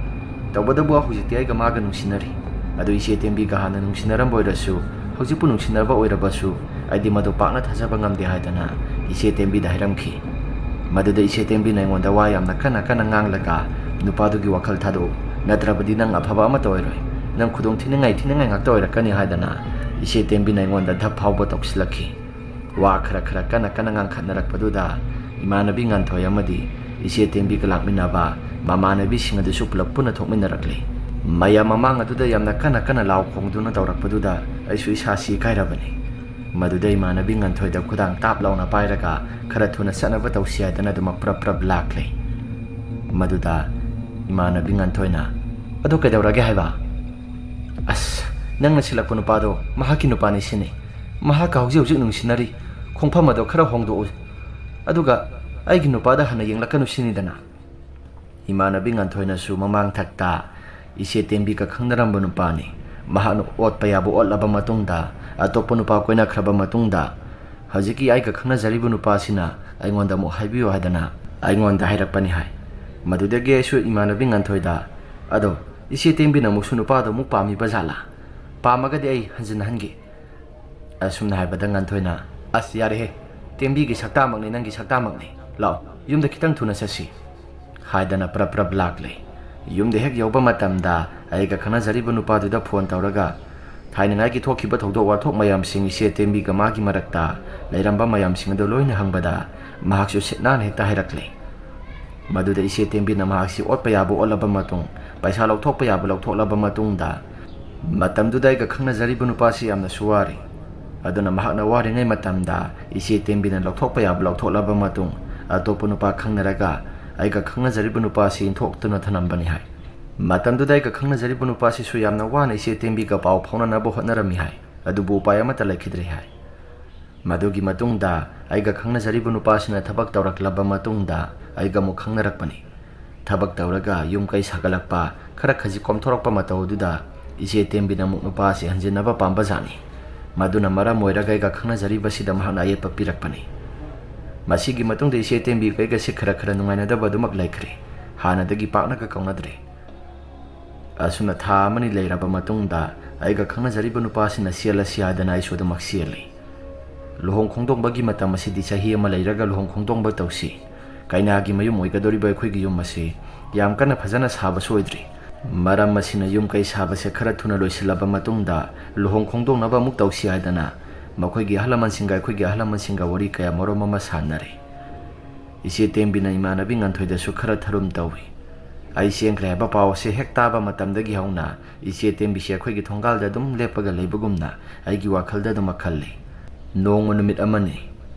ꯇꯧꯕꯇꯕꯨ ꯍꯧꯖꯤꯛꯇꯤ ꯑꯩꯒ ꯃꯥꯒ ꯅꯨꯡꯁꯤꯅꯔꯤ꯫ ꯑꯗꯨ ꯏꯆꯦ ꯇꯦꯝꯕꯤꯒ ꯍꯥꯟꯅ ꯅꯨꯡꯁꯤꯅꯔꯝꯕ ꯑꯣꯏꯔꯁꯨ, ꯍꯧꯖꯤꯛꯄꯨ ꯅꯨꯡꯁꯤꯅꯔꯕ ꯑꯣꯏꯔꯕꯁꯨ, ꯑꯩꯗꯤ ꯃꯗꯨ ꯄꯥꯛꯅ ꯊꯥꯖꯕ ꯉꯝꯗꯦ" ꯍꯥꯏꯗꯅ ꯏꯆꯦ ꯇꯦꯝꯕꯤꯗ ꯍꯥꯏꯔꯝꯈꯤ꯫ ꯃꯗꯨꯗ ꯏꯆꯦ ꯇꯦꯝꯕꯤꯅ ꯑꯩꯉꯣꯟꯗ ꯋꯥ ꯌꯥꯝꯅ ꯀꯟꯅ ꯀꯟꯅ ꯉꯥꯡꯂꯒ, "ꯅꯨꯄꯥꯗꯨꯒꯤ ꯋꯥꯈꯜ ꯊꯥꯗꯣꯛꯎ, ꯅꯠꯇ꯭ꯔꯕꯗꯤ ꯅꯪ ꯑꯐꯕ ꯑꯃꯠꯇ ꯑꯣꯏꯔꯣꯏ꯫ ꯅꯪ ꯈꯨꯗꯣꯡ ꯊꯤꯅꯤꯡꯉꯥꯏ ꯊꯤꯅꯤꯡꯉꯥꯏ ꯉꯥꯛꯇ ꯑꯣꯏꯔꯛꯀꯅꯤ" ꯍꯥꯏꯗꯅ ꯏꯆꯦ ꯇꯦꯝꯕꯤꯅ ꯑꯩꯉꯣꯟꯗ ꯙꯞ ꯐꯥꯎꯕ ꯇꯧꯁꯤꯜꯂꯛꯈꯤ꯫ ꯋꯥ ꯈꯔ ꯈꯔ ꯀꯟꯅ ꯀꯟꯅ ꯉꯥꯡꯈꯠꯅꯔꯛꯄꯗꯨꯗ ꯏꯃꯥꯟꯅꯕꯤ ꯉꯥꯟꯊꯣꯏ ꯑꯃꯗꯤ ꯏꯆꯦ ꯇꯦꯝꯕꯤꯒ ꯂꯥꯛꯃꯤꯟꯅꯕ ꯃꯃꯥꯟꯅꯕꯤꯁꯤꯡ ꯑꯗꯨꯁꯨ ꯄꯨꯂꯞ ꯄꯨꯟꯅ ꯊꯣꯛꯃꯤꯟꯅꯔꯛꯂꯤ꯫ ꯃꯌꯥꯝ ꯃꯃꯥꯡ ꯑꯗꯨꯗ ꯌꯥꯝꯅ ꯀꯟꯅ ꯀꯟꯅ ꯂꯥꯎ ꯈꯣꯡꯗꯨꯅ ꯇꯧꯔꯛꯄꯗꯨꯗ ꯑꯩꯁꯨ ꯏꯁꯥꯁꯤ ꯏꯀꯥꯏꯔꯕꯅꯤ꯫ ꯃꯗꯨꯗ ꯏꯃꯥꯟꯅꯕꯤ ꯉꯥꯟꯊꯣꯏꯗ ꯈꯨꯗꯥꯡ ꯇꯥꯞ ꯂꯥꯎꯅ ꯄꯥꯏꯔꯒ ꯈꯔ ꯊꯨꯅ ꯆꯠꯅꯕ ꯇꯧꯁꯤ ꯍꯥꯏꯗꯅ ꯑꯗꯨꯃꯛ ꯄ꯭ꯔꯞ ꯄ꯭ꯔꯞ ꯂꯥꯛꯂꯦ꯫ ꯃꯗꯨꯗ ꯏꯃꯥꯟꯅꯕꯤ ꯉꯥꯟꯊꯣꯏꯅ, "ꯑꯗꯨ ꯀꯩꯗꯧꯔꯒꯦ ꯍꯥꯏꯕ?" "ꯑꯁ, ꯅꯪꯅ ꯁꯤꯜꯂꯛꯄ ꯅꯨꯄꯥꯗꯣ ꯃꯍꯥꯛꯀꯤ ꯅꯨꯄꯥꯅꯤ ꯁꯤꯅꯤ꯫ ꯃꯍꯥꯛꯀ ꯍꯧꯖꯤꯛ ꯍꯧꯖꯤꯛ ꯅꯨꯡꯁꯤꯅꯔꯤ꯫ ꯈꯣꯡꯐꯝ ꯑꯗꯣ ꯈꯔ ꯍꯣꯡꯗꯣꯛꯎ꯫ ꯑꯗꯨꯒ ꯑꯩꯒꯤ ꯅꯨꯄꯥꯗ ꯍꯟꯅ ꯌꯦꯡꯂꯛꯀꯅꯨ ꯁꯤꯅꯤꯗꯅ?" ꯏꯃꯥꯟꯅꯕꯤ ꯉꯥꯟꯊꯣꯏꯅꯁꯨ ꯃꯃꯥꯡ ꯊꯛꯇ ꯏꯆꯦ ꯇꯦꯝꯕꯤꯒ ꯈꯪꯅꯔꯝꯕ ꯅꯨꯄꯥꯅꯤ꯫ ꯃꯍꯥꯛꯅ ꯑꯣꯠꯄ ꯌꯥꯕ ꯑꯣꯠꯂꯕ ꯃꯇꯨꯡꯗ, ꯑꯇꯣꯞꯄ ꯅꯨꯄꯥ ꯀꯣꯏꯅꯈ꯭ꯔꯕ ꯃꯇꯨꯡꯗ, ꯍꯧꯖꯤꯛꯀꯤ ꯑꯩꯒ ꯈꯪꯅꯖꯔꯤꯕ ꯅꯨꯄꯥꯁꯤꯅ ꯑꯩꯉꯣꯟꯗ ꯑꯃꯨꯛ ꯍꯥꯏꯕꯤꯌꯨ ꯍꯥꯏꯗꯅ ꯑꯩꯉꯣꯟꯗ ꯍꯥꯏꯔꯛꯄꯅꯤ ꯍꯥꯏ꯫ ꯃꯗꯨꯗꯒꯤ ꯑꯩꯁꯨ ꯏꯃꯥꯟꯅꯕꯤ ꯉꯥꯟꯊꯣꯏꯗ, "ꯑꯗꯣ ꯏꯆꯦ ꯇꯦꯝꯕꯤꯅ ꯑꯃꯨꯛꯁꯨ ꯅꯨꯄꯥꯗꯣ ꯑꯃꯨꯛ ꯄꯥꯝꯃꯤꯕ ꯖꯥꯠꯂꯥ? ꯄꯥꯝꯃꯒꯗꯤ ꯑꯩ ꯍꯟꯖꯤꯟꯅꯍꯟꯒꯦ"꯫ ꯑꯁꯨꯝꯅ ꯍꯥꯏꯕꯗ ꯉꯥꯟꯊꯣꯏꯅ, "ꯑꯁ, ꯌꯥꯔꯦꯍꯦ, ꯇꯦꯝꯕꯤꯒꯤ ꯁꯛꯇꯥꯃꯛꯅꯤ ꯅꯪꯒꯤ ꯁꯛꯇꯥꯃꯛꯅꯤ꯫ ꯂꯥꯛꯑꯣ, ꯌꯨꯝꯗ ꯈꯤꯇꯪ ꯊꯨꯅ ꯆꯠꯁꯤ" ꯍꯥꯏꯗꯅ ꯄ꯭ꯔꯞ ꯄ꯭ꯔꯞ ꯂꯥꯛꯂꯦ꯫ ꯌꯨꯝꯗ ꯍꯦꯛ ꯌꯧꯕ ꯃꯇꯝꯗ ꯑꯩꯒ ꯈꯪꯅꯖꯔꯤꯕ ꯅꯨꯄꯥꯗꯨꯗ ꯐꯣꯟ ꯇꯧꯔꯒ ꯊꯥꯏꯅꯉꯥꯏꯒꯤ ꯊꯣꯛꯈꯤꯕ ꯊꯧꯗꯣꯛ ꯋꯥꯊꯣꯛ ꯃꯌꯥꯝꯁꯤꯡ, ꯏꯆꯦ ꯇꯦꯝꯕꯤꯒ ꯃꯥꯒꯤ ꯃꯔꯛꯇ ꯂꯩꯔꯝꯕ ꯃꯌꯥꯝꯁꯤꯡ ꯑꯗꯨ ꯂꯣꯏꯅ ꯍꯪꯕꯗ ꯃꯍꯥꯛꯁꯨ ꯁꯤꯠ ꯅꯥꯟꯅ ꯍꯦꯛꯇ ꯍꯥꯏꯔꯛꯂꯦ꯫ ꯃꯗꯨꯗ ꯏꯆꯦ ꯇꯦꯝꯕꯤꯅ ꯃꯍꯥꯛꯁꯤ ꯑꯣꯠꯄ ꯌꯥꯕ ꯑꯣꯠꯂꯕ ꯃꯇꯨꯡ, ꯄꯩꯁꯥ ꯂꯧꯊꯣꯛꯄ ꯌꯥꯕ ꯂꯧꯊꯣꯛꯂꯕ ꯃꯇꯨꯡꯗ, ꯃꯇꯝꯗꯨꯗ ꯑꯩꯒ ꯈꯪꯅꯖꯔꯤꯕ ꯅꯨꯄꯥꯁꯤ ꯌꯥꯝꯅꯁꯨ ꯋꯥꯔꯤ꯫ ꯑꯗꯨꯅ ꯃꯍꯥꯛꯅ ꯋꯥꯔꯤꯉꯩ ꯃꯇꯝꯗ ꯏꯆꯦ ꯇꯦꯝꯕꯤꯅ ꯂꯧꯊꯣꯛꯄ ꯌꯥꯕ ꯂꯧꯊꯣꯛꯂꯕ ꯃꯇꯨꯡ, ꯑꯇꯣꯞꯄ ꯅꯨꯄꯥ ꯈꯪꯅꯔꯒ ꯑꯩꯒ ꯈꯪꯅꯖꯔꯤꯕ ꯅꯨꯄꯥꯁꯤ ꯏꯟꯊꯣꯛꯇꯨꯅ ꯊꯅꯝꯕꯅꯤ ꯍꯥꯏ꯫ ꯃꯇꯝꯗꯨꯗ ꯑꯩꯒ ꯈꯪꯅꯖꯔꯤꯕ ꯅꯨꯄꯥꯁꯤꯁꯨ ꯌꯥꯝꯅ ꯋꯥꯅ ꯏꯆꯦ ꯇꯦꯝꯕꯤꯒ ꯄꯥꯎ ꯐꯥꯎꯅꯅꯕ ꯍꯣꯠꯅꯔꯝꯃꯤ ꯍꯥꯏ꯫ ꯑꯗꯨꯕꯨ ꯎꯄꯥꯏ ꯑꯃꯠꯇ ꯂꯩꯈꯤꯗ꯭ꯔꯦ ꯍꯥꯏ꯫ ꯃꯗꯨꯒꯤ ꯃꯇꯨꯡꯗ ꯑꯩꯒ ꯈꯪꯅꯖꯔꯤꯕ ꯅꯨꯄꯥꯁꯤꯅ ꯊꯕꯛ ꯇꯧꯔꯛꯂꯕ ꯃꯇꯨꯡꯗ ꯑꯩꯒ ꯑꯃꯨꯛ ꯈꯪꯅꯔꯛꯄꯅꯤ꯫ ꯊꯕꯛ ꯇꯧꯔꯒ ꯌꯨꯝ ꯀꯩ ꯁꯥꯒꯠꯂꯛꯄ, ꯈꯔ ꯈꯖꯤꯛ ꯀꯣꯝꯊꯣꯔꯛꯄ ꯃꯇꯧ ꯑꯗꯨꯗ ꯏꯆꯦ ꯇꯦꯝꯕꯤꯅ ꯑꯃꯨꯛ ꯅꯨꯄꯥꯁꯤ ꯍꯟꯖꯤꯟꯅꯕ ꯄꯥꯝꯕ ꯖꯥꯠꯅꯤ꯫ ꯃꯗꯨꯅ ꯃꯔꯝ ꯑꯣꯏꯔꯒ ꯑꯩꯒ ꯈꯪꯅꯖꯔꯤꯕꯁꯤꯗ ꯃꯍꯥꯛꯅ ꯑꯌꯦꯠꯄ ꯄꯤꯔꯛꯄꯅꯤ꯫ ꯃꯁꯤꯒꯤ ꯃꯇꯨꯡꯗ ꯏꯆꯦ ꯇꯦꯝꯕꯤꯒ ꯑꯩꯒꯁꯤ ꯈꯔ ꯈꯔ ꯅꯨꯡꯉꯥꯏꯅꯗꯕ ꯑꯗꯨꯃꯛ ꯂꯩꯈ꯭ꯔꯦ꯫ ꯍꯥꯟꯅꯗꯒꯤ ꯄꯥꯛꯅꯒ ꯀꯧꯅꯗ꯭ꯔꯦ꯫ ꯑꯁꯨꯝꯅ ꯊꯥ ꯑꯃꯅꯤ ꯂꯩꯔꯕ ꯃꯇꯨꯡꯗ ꯑꯩꯒ ꯈꯪꯅꯖꯔꯤꯕ ꯅꯨꯄꯥꯁꯤꯅ ꯆꯦꯜꯂꯁꯤ ꯍꯥꯏꯗꯅ ꯑꯩꯁꯨ ꯑꯗꯨꯃꯛ ꯆꯦꯜꯂꯤ꯫ ꯂꯨꯍꯣꯡ ꯈꯣꯡꯗꯣꯡꯕꯒꯤ ꯃꯇꯝ ꯑꯁꯤꯗꯤ ꯆꯍꯤ ꯑꯃ ꯂꯩꯔꯒ ꯂꯨꯍꯣꯡ ꯈꯣꯡꯗꯣꯡꯕ ꯇꯧꯁꯤ꯫ ꯀꯩꯅꯥꯒꯤ ꯃꯌꯨꯝ ꯑꯣꯏꯒꯗꯧꯔꯤꯕ ꯑꯩꯈꯣꯏꯒꯤ ꯌꯨꯝ ꯑꯁꯤ ꯌꯥꯝ ꯀꯟꯅ ꯐꯖꯅ ꯁꯥꯕꯁꯨ ꯑꯣꯏꯗ꯭ꯔꯤ꯫ ꯃꯔꯝ ꯑꯁꯤꯅ ꯌꯨꯝ ꯀꯩ ꯁꯥꯕꯁꯦ ꯈꯔ ꯊꯨꯅ ꯂꯣꯏꯁꯤꯜꯂꯕ ꯃꯇꯨꯡꯗ ꯂꯨꯍꯣꯡ ꯈꯣꯡꯗꯣꯡꯅꯕ ꯑꯃꯨꯛ ꯇꯧꯁꯤ ꯍꯥꯏꯗꯅ ꯃꯈꯣꯏꯒꯤ ꯑꯍꯜ ꯂꯃꯟꯁꯤꯡꯒ ꯑꯩꯈꯣꯏꯒꯤ ꯑꯍꯜ ꯂꯃꯟꯁꯤꯡꯒ ꯋꯥꯔꯤ ꯀꯌꯥ ꯃꯔꯨꯝ ꯑꯃ ꯁꯥꯟꯅꯔꯦ꯫ ꯏꯆꯦ ꯇꯦꯝꯕꯤꯅ ꯏꯃꯥꯟꯅꯕꯤ ꯉꯟꯊꯣꯏꯗꯁꯨ ꯈꯔ ꯊꯔꯨꯝ ꯇꯧꯏ꯫ ꯑꯩ ꯆꯦꯟꯈ꯭ꯔꯦ ꯍꯥꯏꯕ ꯄꯥꯎ ꯑꯁꯤ ꯍꯦꯛ ꯇꯥꯕ ꯃꯇꯝꯗꯒꯤ ꯍꯧꯅ ꯏꯆꯦ ꯇꯦꯝꯕꯤꯁꯤ ꯑꯩꯈꯣꯏꯒꯤ ꯊꯣꯡꯒꯥꯜꯗ ꯑꯗꯨꯝ ꯂꯦꯞꯄꯒ ꯂꯩꯕꯒꯨꯝꯅ ꯑꯩꯒꯤ ꯋꯥꯈꯜꯗ ꯑꯗꯨꯃꯛ ꯈꯜꯂꯤ꯫ ꯅꯣꯡꯃ ꯅꯨꯃꯤꯠ ꯑꯃꯅꯤ꯫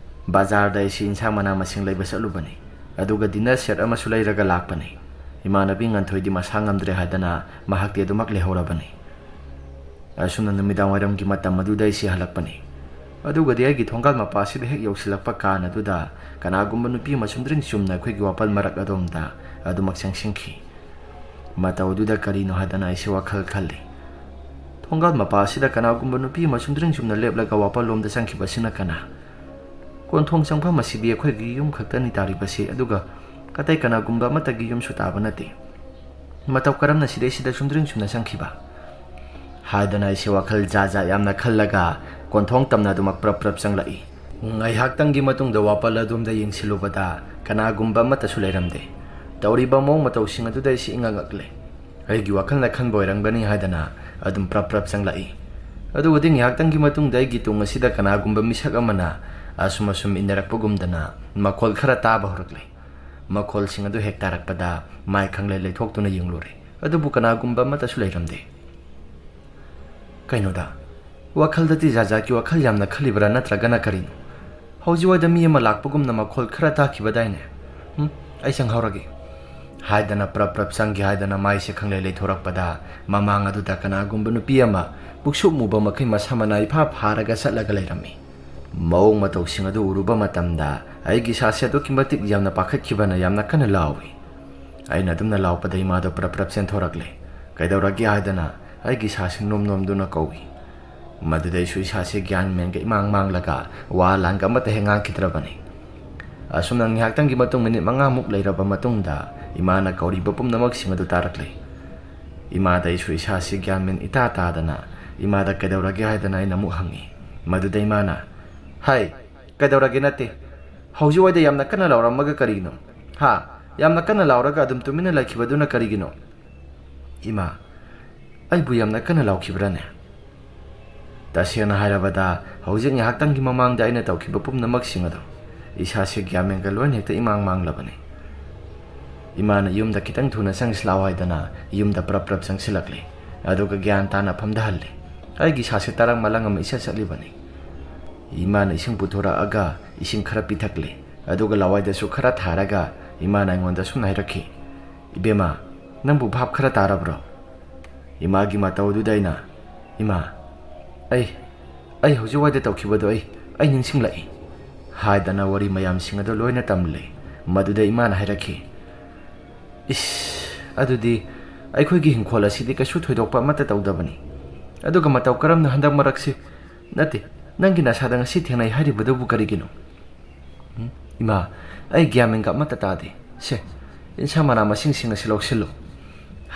ꯕꯖꯥꯔꯗ ꯑꯩꯁꯤ ꯏꯟꯁꯥꯡ ꯃꯅꯥ ꯃꯁꯤꯡ ꯂꯩꯕ ꯆꯠꯂꯨꯕꯅꯤ꯫ ꯑꯗꯨꯒ ꯗꯤꯟꯅꯔ ꯁꯦꯠ ꯑꯃꯁꯨ ꯂꯩꯔꯒ ꯂꯥꯛꯄꯅꯤ꯫ ꯏꯃꯥꯟꯅꯕꯤ ꯉꯟꯊꯣꯏꯗꯤ ꯃꯁꯥ ꯉꯝꯗ꯭ꯔꯦ ꯍꯥꯏꯗꯅ ꯃꯍꯥꯛꯇꯤ ꯑꯗꯨꯃꯛ ꯂꯩꯍꯧꯔꯕꯅꯤ꯫ ꯑꯁꯨꯝꯅ ꯅꯨꯃꯤꯗꯥꯡ ꯋꯥꯏꯔꯝꯒꯤ ꯃꯇꯝ ꯑꯗꯨꯗ ꯑꯩꯁꯤ ꯍꯜꯂꯛꯄꯅꯤ꯫ ꯑꯗꯨꯒꯗꯤ ꯑꯩꯒꯤ ꯊꯣꯡꯒꯥꯜ ꯃꯄꯥ ꯑꯁꯤꯗ ꯍꯦꯛ ꯌꯧꯁꯤꯜꯂꯛꯄ ꯀꯥꯟ ꯑꯗꯨꯗ ꯀꯅꯥꯒꯨꯝꯕ ꯅꯨꯄꯤ ꯑꯃ ꯆꯨꯝꯗ꯭ꯔꯤꯡ ꯆꯨꯝꯅ ꯑꯩꯈꯣꯏꯒꯤ ꯋꯥꯄꯜ ꯃꯔꯛ ꯑꯗꯣꯝꯗ ꯑꯗꯨꯃꯛ ꯆꯪꯁꯤꯟꯈꯤ꯫ ꯃꯇꯧ ꯑꯗꯨꯗ ꯀꯔꯤꯅꯣ ꯍꯥꯏꯗꯅ ꯑꯩꯁꯤ ꯋꯥꯈꯜ ꯈꯜꯂꯤ꯫ ꯊꯣꯡꯒꯥꯜ ꯃꯄꯥ ꯑꯁꯤꯗ ꯀꯅꯥꯒꯨꯝꯕ ꯅꯨꯄꯤ ꯑꯃ ꯆꯨꯝꯗ꯭ꯔꯤꯡ ꯆꯨꯝꯅ ꯂꯦꯞꯂꯒ ꯋꯥꯄꯜꯂꯣꯝꯗ ꯆꯪꯈꯤꯕꯁꯤꯅ ꯀꯅꯥ? ꯀꯣꯟꯊꯣꯡ ꯆꯪꯐꯝ ꯑꯁꯤꯗꯤ ꯑꯩꯈꯣꯏꯒꯤ ꯌꯨꯝ ꯈꯛꯇꯅꯤ ꯇꯥꯔꯤꯕꯁꯤ, ꯑꯗꯨꯒ ꯑꯇꯩ ꯀꯅꯥꯒꯨꯝꯕ ꯑꯃꯠꯇꯒꯤ ꯌꯨꯝꯁꯨ ꯇꯥꯕ ꯅꯠꯇꯦ꯫ ꯃꯇꯧ ꯀꯔꯝꯅ ꯁꯤꯗꯩꯁꯤꯗ ꯆꯨꯝꯗ꯭ꯔꯤꯡ ꯆꯨꯝꯅ ꯆꯪꯈꯤꯕ? ꯍꯥꯏꯗꯅ ꯑꯩꯁꯦ ꯋꯥꯈꯜ ꯖꯥꯠ ꯖꯥꯠ ꯌꯥꯝꯅ ꯈꯜꯂꯒ ꯀꯣꯟꯊꯣꯡ ꯇꯝꯅ ꯑꯗꯨꯃꯛ ꯄ꯭ꯔꯞ ꯄ꯭ꯔꯞ ꯆꯪꯂꯛꯏ꯫ ꯉꯥꯏꯍꯥꯛꯇꯪꯒꯤ ꯃꯇꯨꯡꯗ ꯋꯥꯄꯜ ꯑꯗꯣꯝꯗ ꯌꯦꯡꯁꯤꯜꯂꯨꯕꯗ ꯀꯅꯥꯒꯨꯝꯕ ꯑꯃꯠꯇꯁꯨ ꯂꯩꯔꯝꯗꯦ꯫ ꯇꯧꯔꯤꯕ ꯃꯑꯣꯡ ꯃꯇꯧꯁꯤꯡ ꯑꯗꯨꯗ ꯑꯩꯁꯤ ꯏꯉꯛ ꯉꯛꯂꯦ꯫ ꯑꯩꯒꯤ ꯋꯥꯈꯜꯅ ꯈꯟꯕ ꯑꯣꯏꯔꯝꯒꯅꯤ ꯍꯥꯏꯗꯅ ꯑꯗꯨꯝ ꯄ꯭ꯔꯞ ꯄ꯭ꯔꯞ ꯆꯪꯂꯛꯏ꯫ ꯑꯗꯨꯒꯗꯤ ꯉꯥꯏꯍꯥꯛꯇꯪꯒꯤ ꯃꯇꯨꯡꯗ ꯑꯩꯒꯤ ꯇꯨꯡ ꯑꯁꯤꯗ ꯀꯅꯥꯒꯨꯝꯕ ꯃꯤꯁꯛ ꯑꯃꯅ ꯑꯁꯨꯝ ꯑꯁꯨꯝ ꯏꯟꯅꯔꯛꯄꯒꯨꯝꯗꯅ ꯃꯈꯣꯜ ꯈꯔ ꯇꯥꯕ ꯍꯧꯔꯛꯂꯦ꯫ ꯃꯈꯣꯜꯁꯤꯡ ꯑꯗꯨ ꯍꯦꯛ ꯇꯥꯔꯛꯄꯗ ꯃꯥꯏ ꯈꯪꯂꯩ ꯂꯩꯊꯣꯛꯇꯨꯅ ꯌꯦꯡꯂꯨꯔꯦ, ꯑꯗꯨꯕꯨ ꯀꯅꯥꯒꯨꯝꯕ ꯑꯃꯠꯇꯁꯨ ꯂꯩꯔꯝꯗꯦ꯫ "ꯀꯩꯅꯣꯗ, ꯋꯥꯈꯜꯗꯗꯤ ꯖꯥꯠ ꯖꯥꯠꯀꯤ ꯋꯥꯈꯜ ꯌꯥꯝꯅ ꯈꯜꯂꯤꯕ꯭ꯔꯥ, ꯅꯠꯇ꯭ꯔꯒꯅ ꯀꯔꯤꯅꯣ? ꯍꯧꯖꯤꯛꯋꯥꯏꯗ ꯃꯤ ꯑꯃ ꯂꯥꯛꯄꯒꯨꯝꯅ ꯃꯈꯣꯜ ꯈꯔ ꯇꯥꯈꯤꯕꯗꯥꯏꯅꯦ? ꯎꯝ, ꯑꯩ ꯆꯪꯍꯧꯔꯒꯦ" ꯍꯥꯏꯗꯅ ꯄ꯭ꯔꯞ ꯄ꯭ꯔꯞ ꯆꯪꯒꯦ ꯍꯥꯏꯗꯅ ꯃꯥꯏꯁꯦ ꯈꯪꯂꯩ ꯂꯩꯊꯣꯔꯛꯄꯗ, ꯃꯃꯥꯡ ꯑꯗꯨꯗ ꯀꯅꯥꯒꯨꯝꯕ ꯅꯨꯄꯤ ꯑꯃ ꯄꯨꯛꯁꯨꯞ ꯃꯨꯕ ꯃꯈꯩ ꯃꯁꯝ ꯃꯅꯥ ꯏꯐꯥ ꯐꯥꯔꯒ ꯆꯠꯂꯒ ꯂꯩꯔꯝꯃꯤ꯫ ꯃꯑꯣꯡ ꯃꯇꯧꯁꯤꯡ ꯑꯗꯨ ꯎꯔꯨꯕ ꯃꯇꯝꯗ ꯑꯩꯒꯤ ꯏꯁꯥꯁꯦ ꯑꯗꯨꯛꯀꯤ ꯃꯇꯤꯛ ꯌꯥꯝꯅ ꯄꯥꯈꯠꯈꯤꯕꯅ ꯌꯥꯝꯅ ꯀꯟꯅ ꯂꯥꯎꯏ꯫ ꯑꯩꯅ ꯑꯗꯨꯝꯅ ꯂꯥꯎꯕꯗ ꯏꯃꯥꯗꯣ ꯄ꯭ꯔꯞ ꯄ꯭ꯔꯞ ꯆꯦꯟꯊꯣꯔꯛꯂꯦ꯫ "ꯀꯩꯗꯧꯔꯒꯦ?" ꯍꯥꯏꯗꯅ ꯑꯩꯒꯤ ꯏꯁꯥꯁꯤ ꯅꯣꯝ ꯅꯣꯝꯗꯨꯅ ꯀꯧꯏ꯫ ꯃꯗꯨꯗ ꯑꯩꯁꯨ ꯏꯁꯥꯁꯦ ꯒ꯭ꯌꯥꯟ ꯃꯦꯟꯒ ꯏꯃꯥꯡ ꯃꯥꯡꯂꯒ ꯋꯥ ꯂꯥꯟꯒ ꯑꯃꯠꯇ ꯍꯦꯛ ꯉꯥꯡꯈꯤꯗ꯭ꯔꯕꯅꯤ꯫ ꯑꯁꯨꯝꯅ ꯉꯥꯏꯍꯥꯛꯇꯪꯒꯤ ꯃꯇꯨꯡ, ꯃꯤꯅꯤꯠ ꯃꯉꯥꯃꯨꯛ ꯂꯩꯔꯕ ꯃꯇꯨꯡꯗ, ꯏꯃꯥꯅ ꯀꯧꯔꯤꯕ ꯄꯨꯝꯅꯃꯛꯁꯤꯡ ꯑꯗꯨ ꯇꯥꯔꯛꯂꯦ꯫ ꯏꯃꯥꯗ ꯑꯩꯁꯨ ꯏꯁꯥꯁꯤ ꯒ꯭ꯌꯥꯟ ꯃꯦꯟ ꯏꯇꯥ ꯇꯥꯗꯅ, ꯏꯃꯥꯗ "ꯀꯩꯗꯧꯔꯒꯦ?" ꯍꯥꯏꯗꯅ ꯑꯩꯅ ꯑꯃꯨꯛ ꯍꯪꯉꯤ꯫ ꯃꯗꯨꯗ ꯏꯃꯥꯅ, "ꯍꯥꯏ, ꯀꯩꯗꯧꯔꯒꯦ ꯅꯠꯇꯦ꯫ ꯍꯧꯖꯤꯛꯋꯥꯏꯗ ꯌꯥꯝꯅ ꯀꯟꯅ ꯂꯥꯎꯔꯝꯃꯒ ꯀꯔꯤꯒꯤꯅꯣ? ꯍꯥ? ꯌꯥꯝꯅ ꯀꯟꯅ ꯂꯥꯎꯔꯒ ꯑꯗꯨꯝ ꯇꯨꯃꯤꯟꯅ ꯂꯩꯈꯤꯕꯗꯨꯅ ꯀꯔꯤꯒꯤꯅꯣ?" "ꯏꯃꯥ, ꯑꯩꯕꯨ ꯌꯥꯝꯅ ꯀꯟꯅ ꯂꯥꯎꯈꯤꯕ꯭ꯔꯥꯅꯦ?" ꯇꯁꯦꯡꯅ ꯍꯥꯏꯔꯕꯗ, ꯍꯧꯖꯤꯛ ꯉꯥꯏꯍꯥꯛꯇꯪꯒꯤ ꯃꯃꯥꯡꯗ ꯑꯩꯅ ꯇꯧꯈꯤꯕ ꯄꯨꯝꯅꯃꯛꯁꯤꯡ ꯑꯗꯣ, ꯏꯁꯥꯁꯦ ꯒ꯭ꯌꯥꯟ ꯃꯦꯟꯒ ꯂꯣꯏꯅ ꯍꯦꯛꯇ ꯏꯃꯥꯡ ꯃꯥꯡꯂꯕꯅꯤ꯫ ꯏꯃꯥꯅ ꯌꯨꯝꯗ ꯈꯤꯇꯪ ꯊꯨꯅ ꯆꯪꯁꯤꯜꯂꯛꯑꯣ ꯍꯥꯏꯗꯅ ꯌꯨꯝꯗ ꯄ꯭ꯔꯞ ꯄ꯭ꯔꯞ ꯆꯪꯁꯤꯜꯂꯛꯂꯦ꯫ ꯑꯗꯨꯒ ꯒ꯭ꯌꯥꯟ ꯇꯥꯅ ꯐꯝꯊꯍꯜꯂꯦ꯫ ꯑꯩꯒꯤ ꯏꯁꯥꯁꯦ ꯇꯔꯪ ꯃꯂꯪ ꯑꯃ ꯏꯆꯠ ꯆꯠꯂꯤꯕꯅꯤ꯫ ꯏꯃꯥꯅ ꯏꯁꯤꯡ ꯄꯨꯊꯣꯔꯛꯑꯒ ꯏꯁꯤꯡ ꯈꯔ ꯄꯤꯊꯛꯂꯦ꯫ ꯑꯗꯨꯒ ꯂꯋꯥꯏꯗꯁꯨ ꯈꯔ ꯊꯥꯔꯒ ꯏꯃꯥꯅ ꯑꯩꯉꯣꯟꯗ ꯁꯨꯝꯅ ꯍꯥꯏꯔꯛꯈꯤ, "ꯏꯕꯦꯝꯃ, ꯅꯪꯕꯨ ꯚꯥꯞ ꯈꯔ ꯇꯥꯔꯕ꯭ꯔꯣ?" ꯏꯃꯥꯒꯤ ꯃꯇꯧ ꯑꯗꯨꯗ ꯑꯩꯅ, "ꯏꯃꯥ, ꯑꯩ, ꯑꯩ ꯍꯧꯖꯤꯛꯋꯥꯏꯗ ꯇꯧꯈꯤꯕꯗꯣ ꯑꯩ, ꯑꯩ ꯅꯤꯡꯁꯤꯡꯂꯛꯏ" ꯍꯥꯏꯗꯅ ꯋꯥꯔꯤ ꯃꯌꯥꯝꯁꯤꯡ ꯑꯗꯨ ꯂꯣꯏꯅ ꯇꯝꯂꯦ꯫ ꯃꯗꯨꯗ ꯏꯃꯥꯅ ꯍꯥꯏꯔꯛꯈꯤ, "ꯏꯁ, ꯑꯗꯨꯗꯤ ꯑꯩꯈꯣꯏꯒꯤ ꯍꯤꯡꯈꯣꯜ ꯑꯁꯤꯗꯤ ꯀꯩꯁꯨ ꯊꯣꯏꯗꯣꯛꯄ ꯑꯃꯠꯇ ꯇꯧꯗꯕꯅꯤ꯫ ꯑꯗꯨꯒ ꯃꯇꯧ ꯀꯔꯝꯅ ꯍꯟꯗꯛ ꯃꯔꯛꯁꯤ, ꯅꯠꯇꯦ, ꯅꯪꯒꯤ ꯅꯁꯥꯗ ꯉꯁꯤ ꯊꯦꯡꯅꯩ ꯍꯥꯏꯔꯤꯕꯗꯨꯕꯨ ꯀꯔꯤꯒꯤꯅꯣ?" "ꯎꯝ, ꯏꯃꯥ, ꯑꯩ ꯒ꯭ꯌꯥꯟ ꯃꯦꯟꯒ ꯑꯃꯠꯇ ꯇꯥꯗꯦ꯫ ꯁꯦ, ꯏꯟꯁꯥꯡ ꯃꯅꯥ ꯃꯁꯤꯡꯁꯤꯡ ꯑꯁꯤ ꯂꯧꯁꯤꯜꯂꯨ"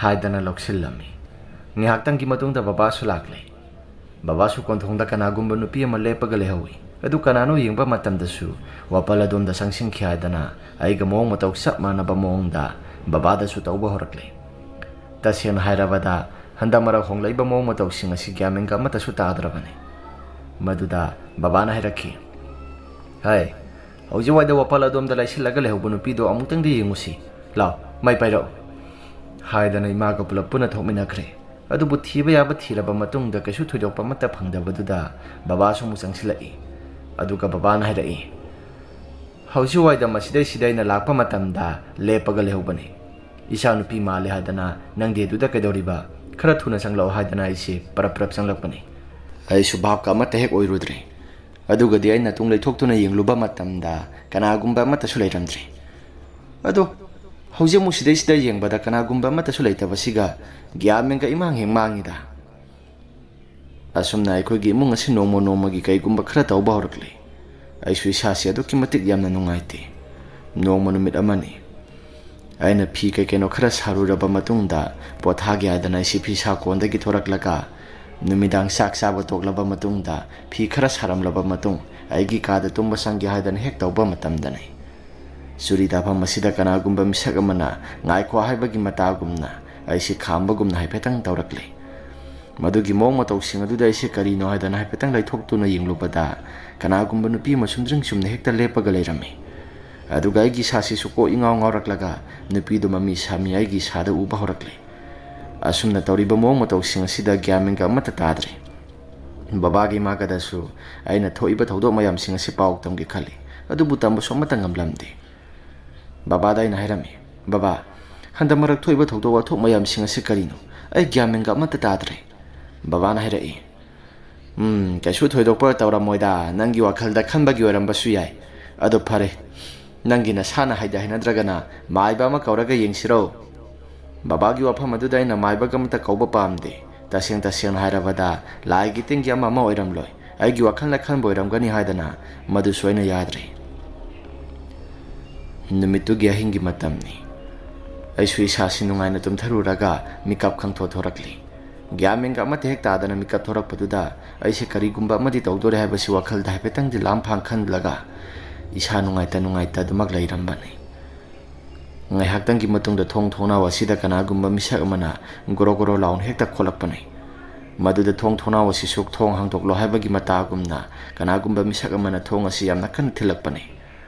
ꯍꯥꯏꯗꯅ ꯂꯧꯁꯤꯜꯂꯝꯃꯤ꯫ ꯉꯥꯏꯍꯥꯛꯇꯪꯒꯤ ꯃꯇꯨꯡꯗ ꯕꯕꯥꯁꯨ ꯂꯥꯛꯂꯦ꯫ ꯕꯕꯥꯁꯨ ꯀꯣꯟꯊꯣꯡꯗ ꯀꯅꯥꯒꯨꯝꯕ ꯅꯨꯄꯤ ꯑꯃ ꯂꯦꯞꯄꯒ ꯂꯩꯍꯧꯏ꯫ ꯑꯗꯨ ꯀꯅꯥꯅꯣ ꯌꯦꯡꯕ ꯃꯇꯝꯗꯁꯨ ꯋꯥꯄꯜ ꯑꯗꯣꯝꯗ ꯆꯪꯁꯤꯟꯈꯤ ꯍꯥꯏꯗꯅ ꯑꯩꯒ ꯃꯑꯣꯡ ꯃꯇꯧ ꯆꯞ ꯃꯥꯟꯅꯕ ꯃꯑꯣꯡꯗ ꯕꯕꯥꯗꯁꯨ ꯇꯧꯕ ꯍꯧꯔꯛꯂꯦ꯫ ꯇꯁꯦꯡꯅ ꯍꯥꯏꯔꯕꯗ, ꯍꯟꯗꯛ ꯃꯔꯛ ꯍꯣꯡꯂꯛꯏꯕ ꯃꯑꯣꯡ ꯃꯇꯧꯁꯤꯡ ꯑꯁꯤ ꯒ꯭ꯌꯥꯟ ꯃꯦꯟꯒ ꯑꯃꯠꯇꯁꯨ ꯇꯥꯗ꯭ꯔꯕꯅꯤ꯫ ꯃꯗꯨꯗ ꯕꯕꯥꯅ ꯍꯥꯏꯔꯛꯈꯤ, "ꯍꯥꯏ, ꯍꯧꯖꯤꯛꯋꯥꯏꯗ ꯋꯥꯄꯜ ꯑꯗꯣꯝꯗ ꯂꯩꯁꯤꯜꯂꯒ ꯂꯩꯍꯧꯕ ꯅꯨꯄꯤꯗꯣ ꯑꯃꯨꯛꯇꯪꯗꯤ ꯌꯦꯡꯉꯨꯁꯤ꯫ ꯂꯥꯎ, ꯃꯩ ꯄꯥꯏꯔꯛꯎ" ꯍꯥꯏꯗꯅ ꯏꯃꯥꯒ ꯄꯨꯂꯞ ꯄꯨꯟꯅ ꯊꯣꯛꯃꯤꯟꯅꯈ꯭ꯔꯦ꯫ ꯑꯗꯨꯕꯨ ꯊꯤꯕ ꯌꯥꯕ ꯊꯤꯔꯕ ꯃꯇꯨꯡꯗ ꯀꯩꯁꯨ ꯊꯣꯏꯗꯣꯛꯄ ꯑꯃꯠꯇ ꯐꯪꯗꯕꯗꯨꯗ ꯕꯕꯥꯁꯨ ꯑꯃꯨꯛ ꯆꯪꯁꯤꯜꯂꯛꯏ꯫ ꯑꯗꯨꯒ ꯕꯕꯥꯅ ꯍꯥꯏꯔꯛꯏ, "ꯍꯧꯖꯤꯛꯋꯥꯏꯗ ꯃꯁꯤꯗꯩꯁꯤꯗ ꯑꯩꯅ ꯂꯥꯛꯄ ꯃꯇꯝꯗ ꯂꯦꯞꯄꯒ ꯂꯩꯍꯧꯕꯅꯤ꯫ ꯏꯆꯥꯅꯨꯄꯤ ꯃꯥꯜꯂꯦ ꯍꯥꯏꯗꯅ ꯅꯪꯗꯤ ꯑꯗꯨꯗ ꯀꯩꯗꯧꯔꯤꯕ? ꯈꯔ ꯊꯨꯅ ꯆꯪꯂꯛꯑꯣ" ꯍꯥꯏꯗꯅ ꯑꯩꯁꯦ ꯄꯔꯞ ꯄꯔꯞ ꯆꯪꯂꯛꯄꯅꯤ꯫ ꯑꯩꯁꯨ ꯚꯥꯞꯀ ꯑꯃꯠꯇ ꯍꯦꯛ ꯑꯣꯏꯔꯨꯗ꯭ꯔꯦ꯫ ꯑꯗꯨꯒꯗꯤ ꯑꯩꯅ ꯇꯨꯡ ꯂꯩꯊꯣꯛꯇꯨꯅ ꯌꯦꯡꯂꯨꯕ ꯃꯇꯝꯗ ꯀꯅꯥꯒꯨꯝꯕ ꯑꯃꯠꯇꯁꯨ ꯂꯩꯔꯝꯗ꯭ꯔꯦ꯫ ꯑꯗꯣ ꯍꯧꯖꯤꯛ ꯑꯃꯨꯛ ꯁꯤꯗꯩꯁꯤꯗ ꯌꯦꯡꯕꯗ ꯀꯅꯥꯒꯨꯝꯕ ꯑꯃꯠꯇꯁꯨ ꯂꯩꯇꯕꯁꯤꯒ ꯒ꯭ꯌꯥꯟ ꯃꯦꯟꯒ ꯏꯃꯥꯡ ꯍꯦꯛ ꯃꯥꯡꯉꯤꯗ꯫ ꯑꯁꯨꯝꯅ ꯑꯩꯈꯣꯏꯒꯤ ꯏꯃꯨꯡ ꯑꯁꯤ ꯅꯣꯡꯃ ꯅꯣꯡꯃꯒꯤ ꯀꯩꯒꯨꯝꯕ ꯈꯔ ꯇꯧꯕ ꯍꯧꯔꯛꯂꯦ꯫ ꯑꯩꯁꯨ ꯏꯁꯥꯁꯤ ꯑꯗꯨꯛꯀꯤ ꯃꯇꯤꯛ ꯌꯥꯝꯅ ꯅꯨꯡꯉꯥꯏꯇꯦ꯫ ꯅꯣꯡꯃ ꯅꯨꯃꯤꯠ ꯑꯃꯅꯤ꯫ ꯑꯩꯅ ꯐꯤ ꯀꯩ ꯀꯩꯅꯣ ꯈꯔ ꯁꯥꯔꯨꯔꯕ ꯃꯇꯨꯡꯗ, ꯄꯣꯊꯥꯒꯦ ꯍꯥꯏꯗꯅ ꯑꯩꯁꯤ ꯐꯤ ꯁꯥꯀꯣꯟꯗꯒꯤ ꯊꯣꯔꯛꯂꯒ, ꯅꯨꯃꯤꯗꯥꯡ ꯆꯥꯛ ꯆꯥꯕ ꯇꯣꯛꯂꯕ ꯃꯇꯨꯡꯗ, ꯐꯤ ꯈꯔ ꯁꯥꯔꯝꯂꯕ ꯃꯇꯨꯡ, ꯑꯩꯒꯤ ꯀꯥꯗ ꯇꯨꯝꯕ ꯆꯪꯒꯦ ꯍꯥꯏꯗꯅ ꯍꯦꯛ ꯇꯧꯕ ꯃꯇꯝꯗꯅꯤ꯫ ꯆꯨꯔꯤ ꯇꯥꯐꯝ ꯑꯁꯤꯗ ꯀꯅꯥꯒꯨꯝꯕ ꯃꯤꯁꯛ ꯑꯃꯅ ꯉꯥꯏꯈꯣ ꯍꯥꯏꯕꯒꯤ ꯃꯇꯥꯒꯨꯝꯅ ꯑꯩꯁꯤ ꯈꯥꯝꯕꯒꯨꯝꯅ ꯍꯥꯏꯐꯦꯠꯇꯪ ꯇꯧꯔꯛꯂꯦ꯫ ꯃꯗꯨꯒꯤ ꯃꯑꯣꯡ ꯃꯇꯧꯁꯤꯡ ꯑꯗꯨꯗ ꯑꯩꯁꯦ ꯀꯔꯤꯅꯣ ꯍꯥꯏꯗꯅ ꯍꯥꯏꯐꯦꯠꯇꯪ ꯂꯩꯊꯣꯛꯇꯨꯅ ꯌꯦꯡꯂꯨꯕꯗ, ꯀꯅꯥꯒꯨꯝꯕ ꯅꯨꯄꯤ ꯑꯃ ꯁꯨꯝꯗ꯭ꯔꯤꯡ ꯆꯨꯝꯅ ꯍꯦꯛꯇ ꯂꯦꯞꯄꯒ ꯂꯩꯔꯝꯃꯤ꯫ ꯑꯗꯨꯒ ꯑꯩꯒꯤ ꯏꯁꯥꯁꯤꯁꯨ ꯀꯣꯛ ꯏꯉꯥꯎ ꯉꯥꯎꯔꯛꯂꯒ, ꯅꯨꯄꯤꯗꯨ ꯃꯃꯤ ꯁꯥꯃꯤ ꯑꯩꯒꯤ ꯏꯁꯥꯗ ꯎꯕ ꯍꯧꯔꯛꯂꯦ꯫ ꯑꯁꯨꯝꯅ ꯇꯧꯔꯤꯕ ꯃꯑꯣꯡ ꯃꯇꯧꯁꯤꯡ ꯑꯁꯤꯗ ꯒ꯭ꯌꯥꯟ ꯃꯦꯟꯒ ꯑꯃꯠꯇ ꯇꯥꯗ꯭ꯔꯦ꯫ ꯕꯕꯥꯒ ꯏꯃꯥꯒꯗꯁꯨ ꯑꯩꯅ ꯊꯣꯛꯏꯕ ꯊꯧꯗꯣꯛ ꯃꯌꯥꯝꯁꯤꯡ ꯑꯁꯤ ꯄꯥꯎ ꯇꯝꯒꯦ ꯈꯜꯂꯤ, ꯑꯗꯨꯕꯨ ꯇꯝꯕꯁꯨ ꯑꯃꯠꯇ ꯉꯝꯂꯝꯗꯦ꯫ ꯕꯕꯥꯗ ꯑꯩꯅ ꯍꯥꯏꯔꯝꯃꯤ, "ꯕꯕꯥ, ꯍꯟꯗꯛ ꯃꯔꯛ ꯊꯣꯛꯏꯕ ꯊꯧꯗꯣꯛ ꯋꯥꯊꯣꯛ ꯃꯌꯥꯝꯁꯤꯡ ꯑꯁꯤ ꯀꯔꯤꯅꯣ? ꯑꯩ ꯒ꯭ꯌꯥꯟ ꯃꯦꯟꯒ ꯑꯃꯠꯇ ꯇꯥꯗ꯭ꯔꯦ"꯫ ꯕꯕꯥꯅ ꯍꯥꯏꯔꯛꯏ, "ꯎꯝ, ꯀꯩꯁꯨ ꯊꯣꯏꯗꯣꯛꯄ ꯇꯧꯔꯝꯃꯣꯏꯗ, ꯅꯪꯒꯤ ꯋꯥꯈꯜꯗ ꯈꯟꯕꯒꯤ ꯑꯣꯏꯔꯝꯕꯁꯨ ꯌꯥꯏ꯫ ꯑꯗꯨ ꯐꯔꯦ, ꯅꯪꯒꯤ ꯅꯁꯥꯅ ꯍꯩꯗ ꯍꯩꯅꯗ꯭ꯔꯒꯅ ꯃꯥꯏꯕ ꯑꯃ ꯀꯧꯔꯒ ꯌꯦꯡꯁꯤꯔꯣ?" ꯕꯕꯥꯒꯤ ꯋꯥꯐꯝ ꯑꯗꯨꯗ ꯑꯩꯅ ꯃꯥꯏꯕꯒ ꯑꯃꯠꯇ ꯀꯧꯕ ꯄꯥꯝꯗꯦ꯫ ꯇꯁꯦꯡ ꯇꯁꯦꯡꯅ ꯍꯥꯏꯔꯕꯗ, ꯂꯥꯏꯒꯤ ꯇꯤꯟꯒꯤ ꯑꯃ ꯑꯃ ꯑꯣꯏꯔꯝꯂꯣꯏ, ꯑꯩꯒꯤ ꯋꯥꯈꯜꯅ ꯈꯟꯕ ꯑꯣꯏꯔꯝꯒꯅꯤ ꯍꯥꯏꯗꯅ ꯃꯗꯨꯁꯨ ꯑꯩꯅ ꯌꯥꯗ꯭ꯔꯦ꯫ ꯅꯨꯃꯤꯠꯇꯨꯒꯤ ꯑꯍꯤꯡꯒꯤ ꯃꯇꯝꯅꯤ꯫ ꯑꯩꯁꯨ ꯏꯁꯥꯁꯤ ꯅꯨꯡꯉꯥꯏꯅ ꯇꯨꯝꯊꯔꯨꯔꯒ ꯃꯤꯀꯞ ꯈꯪꯊꯣꯛ ꯊꯣꯔꯛꯂꯤ꯫ ꯒ꯭ꯌꯥꯟ ꯃꯦꯟꯒ ꯑꯃꯠꯇ ꯍꯦꯛ ꯇꯥꯗꯅ ꯃꯤꯀꯞ ꯊꯣꯔꯛꯄꯗꯨꯗ, ꯑꯩꯁꯦ ꯀꯔꯤꯒꯨꯝꯕ ꯑꯃꯗꯤ ꯇꯧꯗꯣꯔꯦ ꯍꯥꯏꯕꯁꯤ ꯋꯥꯈꯜꯗ ꯍꯥꯏꯐꯦꯠꯇꯪꯗꯤ ꯂꯥꯝꯐꯥꯡ ꯈꯟꯂꯒ, ꯏꯁꯥ ꯅꯨꯡꯉꯥꯏꯇ ꯅꯨꯡꯉꯥꯏꯇ ꯑꯗꯨꯃꯛ ꯂꯩꯔꯝꯕꯅꯤ꯫ ꯉꯥꯏꯍꯥꯛꯇꯪꯒꯤ ꯃꯇꯨꯡꯗ ꯊꯣꯡ ꯊꯣꯡꯅꯥꯎ ꯑꯁꯤꯗ ꯀꯅꯥꯒꯨꯝꯕ ꯃꯤꯁꯛ ꯑꯃꯅ ꯒꯣꯔꯣ ꯒꯣꯔꯣ ꯂꯥꯎꯅ ꯍꯦꯛꯇ ꯈꯣꯠꯂꯛꯄꯅꯤ꯫ ꯃꯗꯨꯗ ꯊꯣꯡ ꯊꯣꯡꯅꯥꯎ ꯑꯁꯤꯁꯨ ꯊꯣꯡ ꯍꯥꯡꯗꯣꯛꯂꯣ ꯍꯥꯏꯕꯒꯤ ꯃꯇꯥꯒꯨꯝꯅ ꯀꯅꯥꯒꯨꯝꯕ ꯃꯤꯁꯛ ꯑꯃꯅ ꯊꯣꯡ ꯑꯁꯤ ꯌꯥꯝꯅ ꯀꯟꯅ ꯊꯤꯜꯂꯛꯄꯅꯤ꯫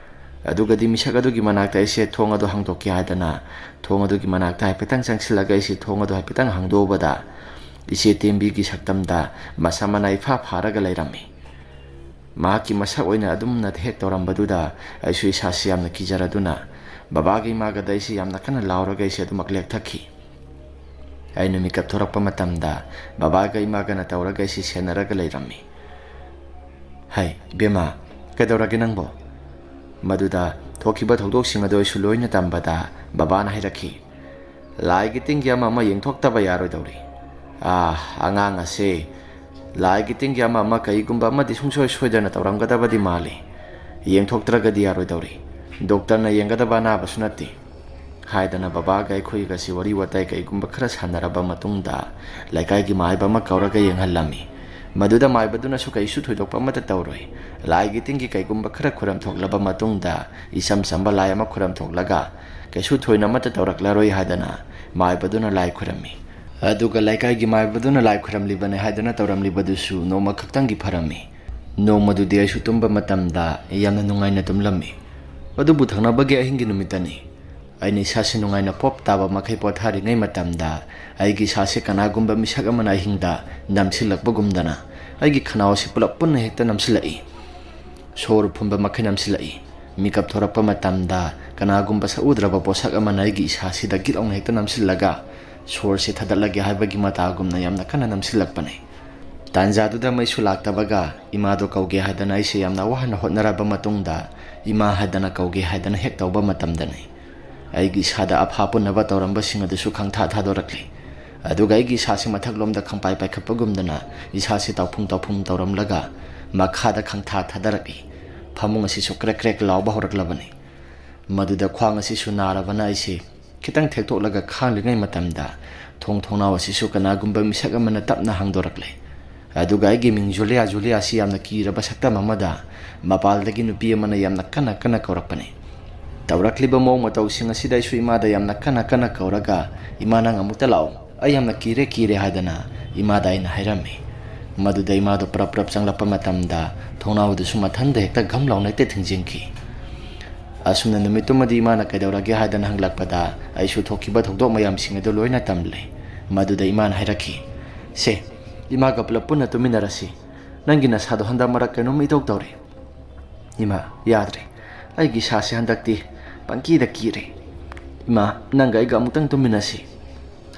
ꯑꯗꯨꯒꯗꯤ ꯃꯤꯁꯛ ꯑꯗꯨꯒꯤ ꯃꯅꯥꯛꯇ ꯑꯩꯁꯦ ꯊꯣꯡ ꯑꯗꯨ ꯍꯥꯡꯗꯣꯛꯀꯦ ꯍꯥꯏꯗꯅ ꯊꯣꯡ ꯑꯗꯨꯒꯤ ꯃꯅꯥꯛꯇ ꯍꯥꯏꯐꯦꯠꯇꯪ ꯆꯪꯁꯤꯜꯂꯒ ꯑꯩꯁꯦ ꯊꯣꯡ ꯑꯗꯨ ꯍꯥꯏꯐꯦꯠꯇꯪ ꯍꯥꯡꯗꯣꯛꯎꯕꯗ, ꯏꯆꯦ ꯇꯦꯝꯕꯤꯒꯤ ꯁꯛꯇꯝꯗ ꯃꯁꯝ ꯃꯅꯥ ꯏꯐꯥ ꯐꯥꯔꯒ ꯂꯩꯔꯝꯃꯤ꯫ ꯃꯍꯥꯛꯀꯤ ꯃꯁꯛ ꯑꯣꯏꯅ ꯑꯗꯨꯝꯅ ꯍꯦꯛ ꯇꯧꯔꯝꯕꯗꯨꯗ ꯑꯩꯁꯨ ꯏꯁꯥꯁꯤ ꯌꯥꯝꯅ ꯀꯤꯖꯔꯗꯨꯅ ꯕꯕꯥꯒ ꯏꯃꯥꯒꯗ ꯑꯩꯁꯤ ꯌꯥꯝꯅ ꯀꯟꯅ ꯂꯥꯎꯔꯒ ꯑꯩꯁꯦ ꯑꯗꯨꯃꯛ ꯂꯦꯛꯊꯈꯤ꯫ ꯑꯩꯅ ꯃꯤꯀꯞ ꯊꯣꯔꯛꯄ ꯃꯇꯝꯗ ꯕꯕꯥꯒ ꯏꯃꯥꯒꯅ ꯇꯧꯔꯒ ꯑꯩꯁꯤ ꯁꯦꯟꯅꯔꯒ ꯂꯩꯔꯝꯃꯤ꯫ "ꯍꯩ, ꯏꯕꯦꯝꯃ, ꯀꯩꯗꯧꯔꯒꯦ ꯅꯪꯕꯣ?" ꯃꯗꯨꯗ ꯊꯣꯛꯈꯤꯕ ꯊꯧꯗꯣꯛꯁꯤꯡ ꯑꯗꯨ ꯑꯩꯁꯨ ꯂꯣꯏꯅ ꯇꯝꯕꯗ ꯕꯕꯥꯅ ꯍꯥꯏꯔꯛꯈꯤ, "ꯂꯥꯏꯒꯤ ꯇꯤꯟꯒꯤ ꯑꯃ ꯑꯃ ꯌꯦꯡꯊꯣꯛꯇꯕ ꯌꯥꯔꯣꯏꯗꯧꯔꯤ꯫ ꯑꯥ, ꯑꯉꯥꯡ ꯑꯁꯦ ꯂꯥꯏꯒꯤ ꯇꯤꯟꯒꯤ ꯑꯃ ꯑꯃ ꯀꯩꯒꯨꯝꯕ ꯑꯃꯗꯤ ꯁꯨꯡꯁꯣꯏ ꯁꯣꯏꯗꯅ ꯇꯧꯔꯝꯒꯗꯕꯗꯤ ꯃꯥꯜꯂꯤ꯫ "ꯌꯦꯡꯊꯣꯛꯇ꯭ꯔꯒꯗꯤ ꯌꯥꯔꯣꯏꯗꯧꯔꯤ꯫ ꯗꯣꯛꯇꯔꯅ ꯌꯦꯡꯒꯗꯕ ꯑꯅꯥꯕꯁꯨ ꯅꯠꯇꯦ" ꯍꯥꯏꯗꯅ ꯕꯕꯥꯒ ꯑꯩꯈꯣꯏꯒꯁꯤ ꯋꯥꯔꯤ ꯋꯥꯇꯥꯏ ꯀꯩꯒꯨꯝꯕ ꯈꯔ ꯁꯥꯟꯅꯔꯕ ꯃꯇꯨꯡꯗ, ꯂꯩꯀꯥꯏꯒꯤ ꯃꯥꯏꯕ ꯑꯃ ꯀꯧꯔꯒ ꯌꯦꯡꯍꯜꯂꯝꯃꯤ꯫ ꯃꯗꯨꯗ ꯃꯥꯏꯕꯗꯨꯅꯁꯨ ꯀꯩꯁꯨ ꯊꯣꯏꯗꯣꯛꯄ ꯑꯃꯠꯇ ꯇꯧꯔꯣꯏ, ꯂꯥꯏꯒꯤ ꯇꯤꯟꯒꯤ ꯀꯩꯒꯨꯝꯕ ꯈꯔ ꯈꯨꯔꯝ ꯊꯣꯛꯂꯕ ꯃꯇꯨꯡꯗ, ꯏꯆꯝ ꯆꯝꯕ ꯂꯥꯏ ꯑꯃ ꯈꯨꯔꯝ ꯊꯣꯛꯂꯒ, "ꯀꯩꯁꯨ ꯊꯣꯏꯅ ꯑꯃꯠꯇ ꯇꯧꯔꯛꯂꯔꯣꯏ" ꯍꯥꯏꯗꯅ ꯃꯥꯏꯕꯗꯨꯅ ꯂꯥꯏ ꯈꯨꯔꯝꯃꯤ꯫ ꯑꯗꯨꯒ ꯂꯩꯀꯥꯏꯒꯤ ꯃꯥꯏꯕꯗꯨꯅ ꯂꯥꯏ ꯈꯨꯔꯝꯂꯤꯕꯅꯤ ꯍꯥꯏꯗꯨꯅ ꯇꯧꯔꯝꯂꯤꯕꯗꯨꯁꯨ ꯅꯣꯡꯃ ꯈꯛꯇꯪꯒꯤ ꯐꯔꯝꯃꯤ꯫ ꯅꯣꯡꯃꯗꯨꯗꯤ ꯑꯩꯁꯨ ꯇꯨꯝꯕ ꯃꯇꯝꯗ ꯌꯥꯝꯅ ꯅꯨꯡꯉꯥꯏꯅ ꯇꯨꯝꯂꯝꯃꯤ꯫ ꯑꯗꯨꯕꯨ ꯊꯪꯅꯕꯒꯤ ꯑꯍꯤꯡꯒꯤ ꯅꯨꯃꯤꯠꯇꯅꯤ꯫ ꯑꯩꯅ ꯏꯁꯥꯁꯤ ꯅꯨꯡꯉꯥꯏꯅ ꯄꯣꯞ ꯇꯥꯕ ꯃꯈꯩ ꯄꯣꯊꯥꯔꯤꯉꯩ ꯃꯇꯝꯗ, ꯑꯩꯒꯤ ꯏꯁꯥꯁꯤ ꯀꯅꯥꯒꯨꯝꯕ ꯃꯤꯁꯛ ꯑꯃꯅ ꯑꯍꯤꯡꯗ ꯅꯝꯁꯤꯜꯂꯛꯄꯒꯨꯝꯗꯅ, ꯑꯩꯒꯤ ꯈꯅꯥꯎ ꯑꯁꯤ ꯄꯨꯂꯞ ꯄꯨꯟꯅ ꯍꯦꯛꯇ ꯅꯝꯁꯤꯜꯂꯛꯏ꯫ ꯁꯣꯔ ꯐꯨꯟꯕ ꯃꯈꯩ ꯅꯝꯁꯤꯜꯂꯛꯏ꯫ ꯃꯤꯀꯞ ꯊꯣꯔꯛꯄ ꯃꯇꯝꯗ, ꯀꯅꯥꯒꯨꯝꯕ ꯁꯛꯎꯗ꯭ꯔꯕ ꯄꯣꯠꯁꯛ ꯑꯃꯅ ꯑꯩꯒꯤ ꯏꯁꯥꯁꯤꯗ ꯒꯤꯠ ꯂꯥꯎꯅ ꯍꯦꯛꯇ ꯅꯝꯁꯤꯜꯂꯒ, "ꯁꯣꯔꯁꯦ ꯊꯥꯗꯠꯂꯒꯦ" ꯍꯥꯏꯕꯒꯤ ꯃꯇꯥꯒꯨꯝꯅ ꯌꯥꯝꯅ ꯀꯟꯅ ꯅꯝꯁꯤꯜꯂꯛꯄꯅꯦ꯫ ꯇꯥꯟꯖꯥꯗꯨꯗ ꯃꯩꯁꯨ ꯂꯥꯛꯇꯕꯒ, ꯏꯃꯥꯗꯣ ꯀꯧꯒꯦ ꯍꯥꯏꯗꯅ ꯑꯩꯁꯦ ꯌꯥꯝꯅ ꯋꯥꯅ ꯍꯣꯠꯅꯔꯕ ꯃꯇꯨꯡꯗ, "ꯏꯃꯥ" ꯍꯥꯏꯗꯅ ꯀꯧꯒꯦ ꯍꯥꯏꯗꯅ ꯍꯦꯛ ꯇꯧꯕ ꯃꯇꯝꯗꯅꯤ, ꯑꯩꯒꯤ ꯏꯁꯥꯗ ꯑꯐꯥ ꯄꯨꯟꯅꯕ ꯇꯧꯔꯝꯕꯁꯤꯡ ꯑꯗꯨꯁꯨ ꯈꯪꯊꯥ ꯊꯥꯗꯣꯔꯛꯂꯤ꯫ ꯑꯗꯨꯒ ꯑꯩꯒꯤ ꯏꯁꯥꯁꯤ ꯃꯊꯛꯂꯣꯝꯗ ꯈꯪꯄꯥꯏ ꯄꯥꯏꯈꯠꯄꯒꯨꯝꯗꯅ, ꯏꯁꯥꯁꯤ ꯇꯥꯎꯐꯨꯡ ꯇꯥꯎꯐꯨꯡ ꯇꯧꯔꯝꯂꯒ, ꯃꯈꯥꯗ ꯈꯪꯊꯥ ꯊꯥꯗꯔꯛꯏ꯫ ꯐꯃꯨꯡ ꯑꯁꯤꯁꯨ ꯀ꯭ꯔꯦꯛ ꯀ꯭ꯔꯦꯛ ꯂꯥꯎꯕ ꯍꯧꯔꯛꯂꯕꯅꯤ꯫ ꯃꯗꯨꯗ ꯈ꯭ꯋꯥꯡ ꯑꯁꯤꯁꯨ ꯅꯥꯔꯕꯅ, ꯑꯩꯁꯤ ꯈꯤꯇꯪ ꯊꯦꯛꯇꯣꯛꯂꯒ ꯈꯥꯡꯂꯤꯉꯩ ꯃꯇꯝꯗ, ꯊꯣꯡ ꯊꯣꯡꯅꯥꯎ ꯑꯁꯤꯁꯨ ꯀꯅꯥꯒꯨꯝꯕ ꯃꯤꯁꯛ ꯑꯃꯅ ꯇꯞꯅ ꯍꯥꯡꯗꯣꯔꯛꯂꯦ꯫ ꯑꯗꯨꯒ ꯑꯩꯒꯤ ꯃꯤꯡ ꯖꯨꯂꯤꯌꯥ, ꯖꯨꯂꯤꯌꯥ ꯑꯁꯤ ꯌꯥꯝꯅ ꯀꯤꯔꯕ ꯁꯛꯇꯝ ꯑꯃꯗ, ꯃꯄꯥꯜꯗꯒꯤ ꯅꯨꯄꯤ ꯑꯃꯅ ꯌꯥꯝꯅ ꯀꯟꯅ ꯀꯟꯅ ꯀꯧꯔꯛꯄꯅꯤ꯫ ꯇꯧꯔꯛꯂꯤꯕ ꯃꯑꯣꯡ ꯃꯇꯧꯁꯤꯡ ꯑꯁꯤꯗ ꯑꯩꯁꯨ ꯏꯃꯥꯗ ꯌꯥꯝꯅ ꯀꯟꯅ ꯀꯟꯅ ꯀꯧꯔꯒ, "ꯏꯃꯥ, ꯅꯪ ꯑꯃꯨꯛꯇ ꯂꯥꯛꯑꯣ, ꯑꯩ ꯌꯥꯝꯅ ꯀꯤꯔꯦ, ꯀꯤꯔꯦ" ꯍꯥꯏꯗꯅ ꯏꯃꯥꯗ ꯑꯩꯅ ꯍꯥꯏꯔꯝꯃꯤ꯫ ꯃꯗꯨꯗ ꯏꯃꯥꯗꯣ ꯄ꯭ꯔꯞ ꯄ꯭ꯔꯞ ꯆꯪꯂꯛꯄ ꯃꯇꯝꯗ, ꯊꯣꯡꯅꯥꯎꯗꯨꯁꯨ ꯃꯊꯟꯗ ꯍꯦꯛꯇ ꯒꯝ ꯂꯥꯎꯅ ꯍꯦꯛꯇ ꯊꯤꯡꯖꯤꯟꯈꯤ꯫ ꯑꯁꯨꯝꯅ ꯅꯨꯃꯤꯠꯇꯨꯃꯗꯤ ꯏꯃꯥꯅ ꯀꯩꯗꯧꯔꯒꯦ ꯍꯥꯏꯗꯅ ꯍꯪꯂꯛꯄꯗ, ꯑꯩꯁꯨ ꯊꯣꯛꯈꯤꯕ ꯊꯧꯗꯣꯛ ꯃꯌꯥꯝꯁꯤꯡ ꯑꯗꯨ ꯂꯣꯏꯅ ꯇꯝꯂꯦ꯫ ꯃꯗꯨꯗ ꯏꯃꯥꯅ ꯍꯥꯏꯔꯛꯈꯤ, "ꯁꯦ, ꯏꯃꯥꯒ ꯄꯨꯂꯞ ꯄꯨꯟꯅ ꯇꯨꯃꯤꯟꯅꯔꯁꯤ꯫ ꯅꯪꯒꯤ ꯅꯁꯥꯗꯣ ꯍꯟꯗꯛ ꯃꯔꯛ ꯀꯩꯅꯣꯝ ꯏꯇꯧ ꯇꯧꯔꯦ"꯫ "ꯏꯃꯥ, ꯌꯥꯗ꯭ꯔꯦ꯫ ꯑꯩꯒꯤ ꯏꯁꯥꯁꯦ ꯍꯟꯗꯛꯇꯤ ꯄꯪꯀꯤꯗ ꯀꯤꯔꯦ꯫ ꯏꯃꯥ, ꯅꯪꯒ ꯑꯩꯒ ꯑꯃꯨꯛꯇꯪ ꯇꯨꯃꯤꯟꯅꯁꯤ"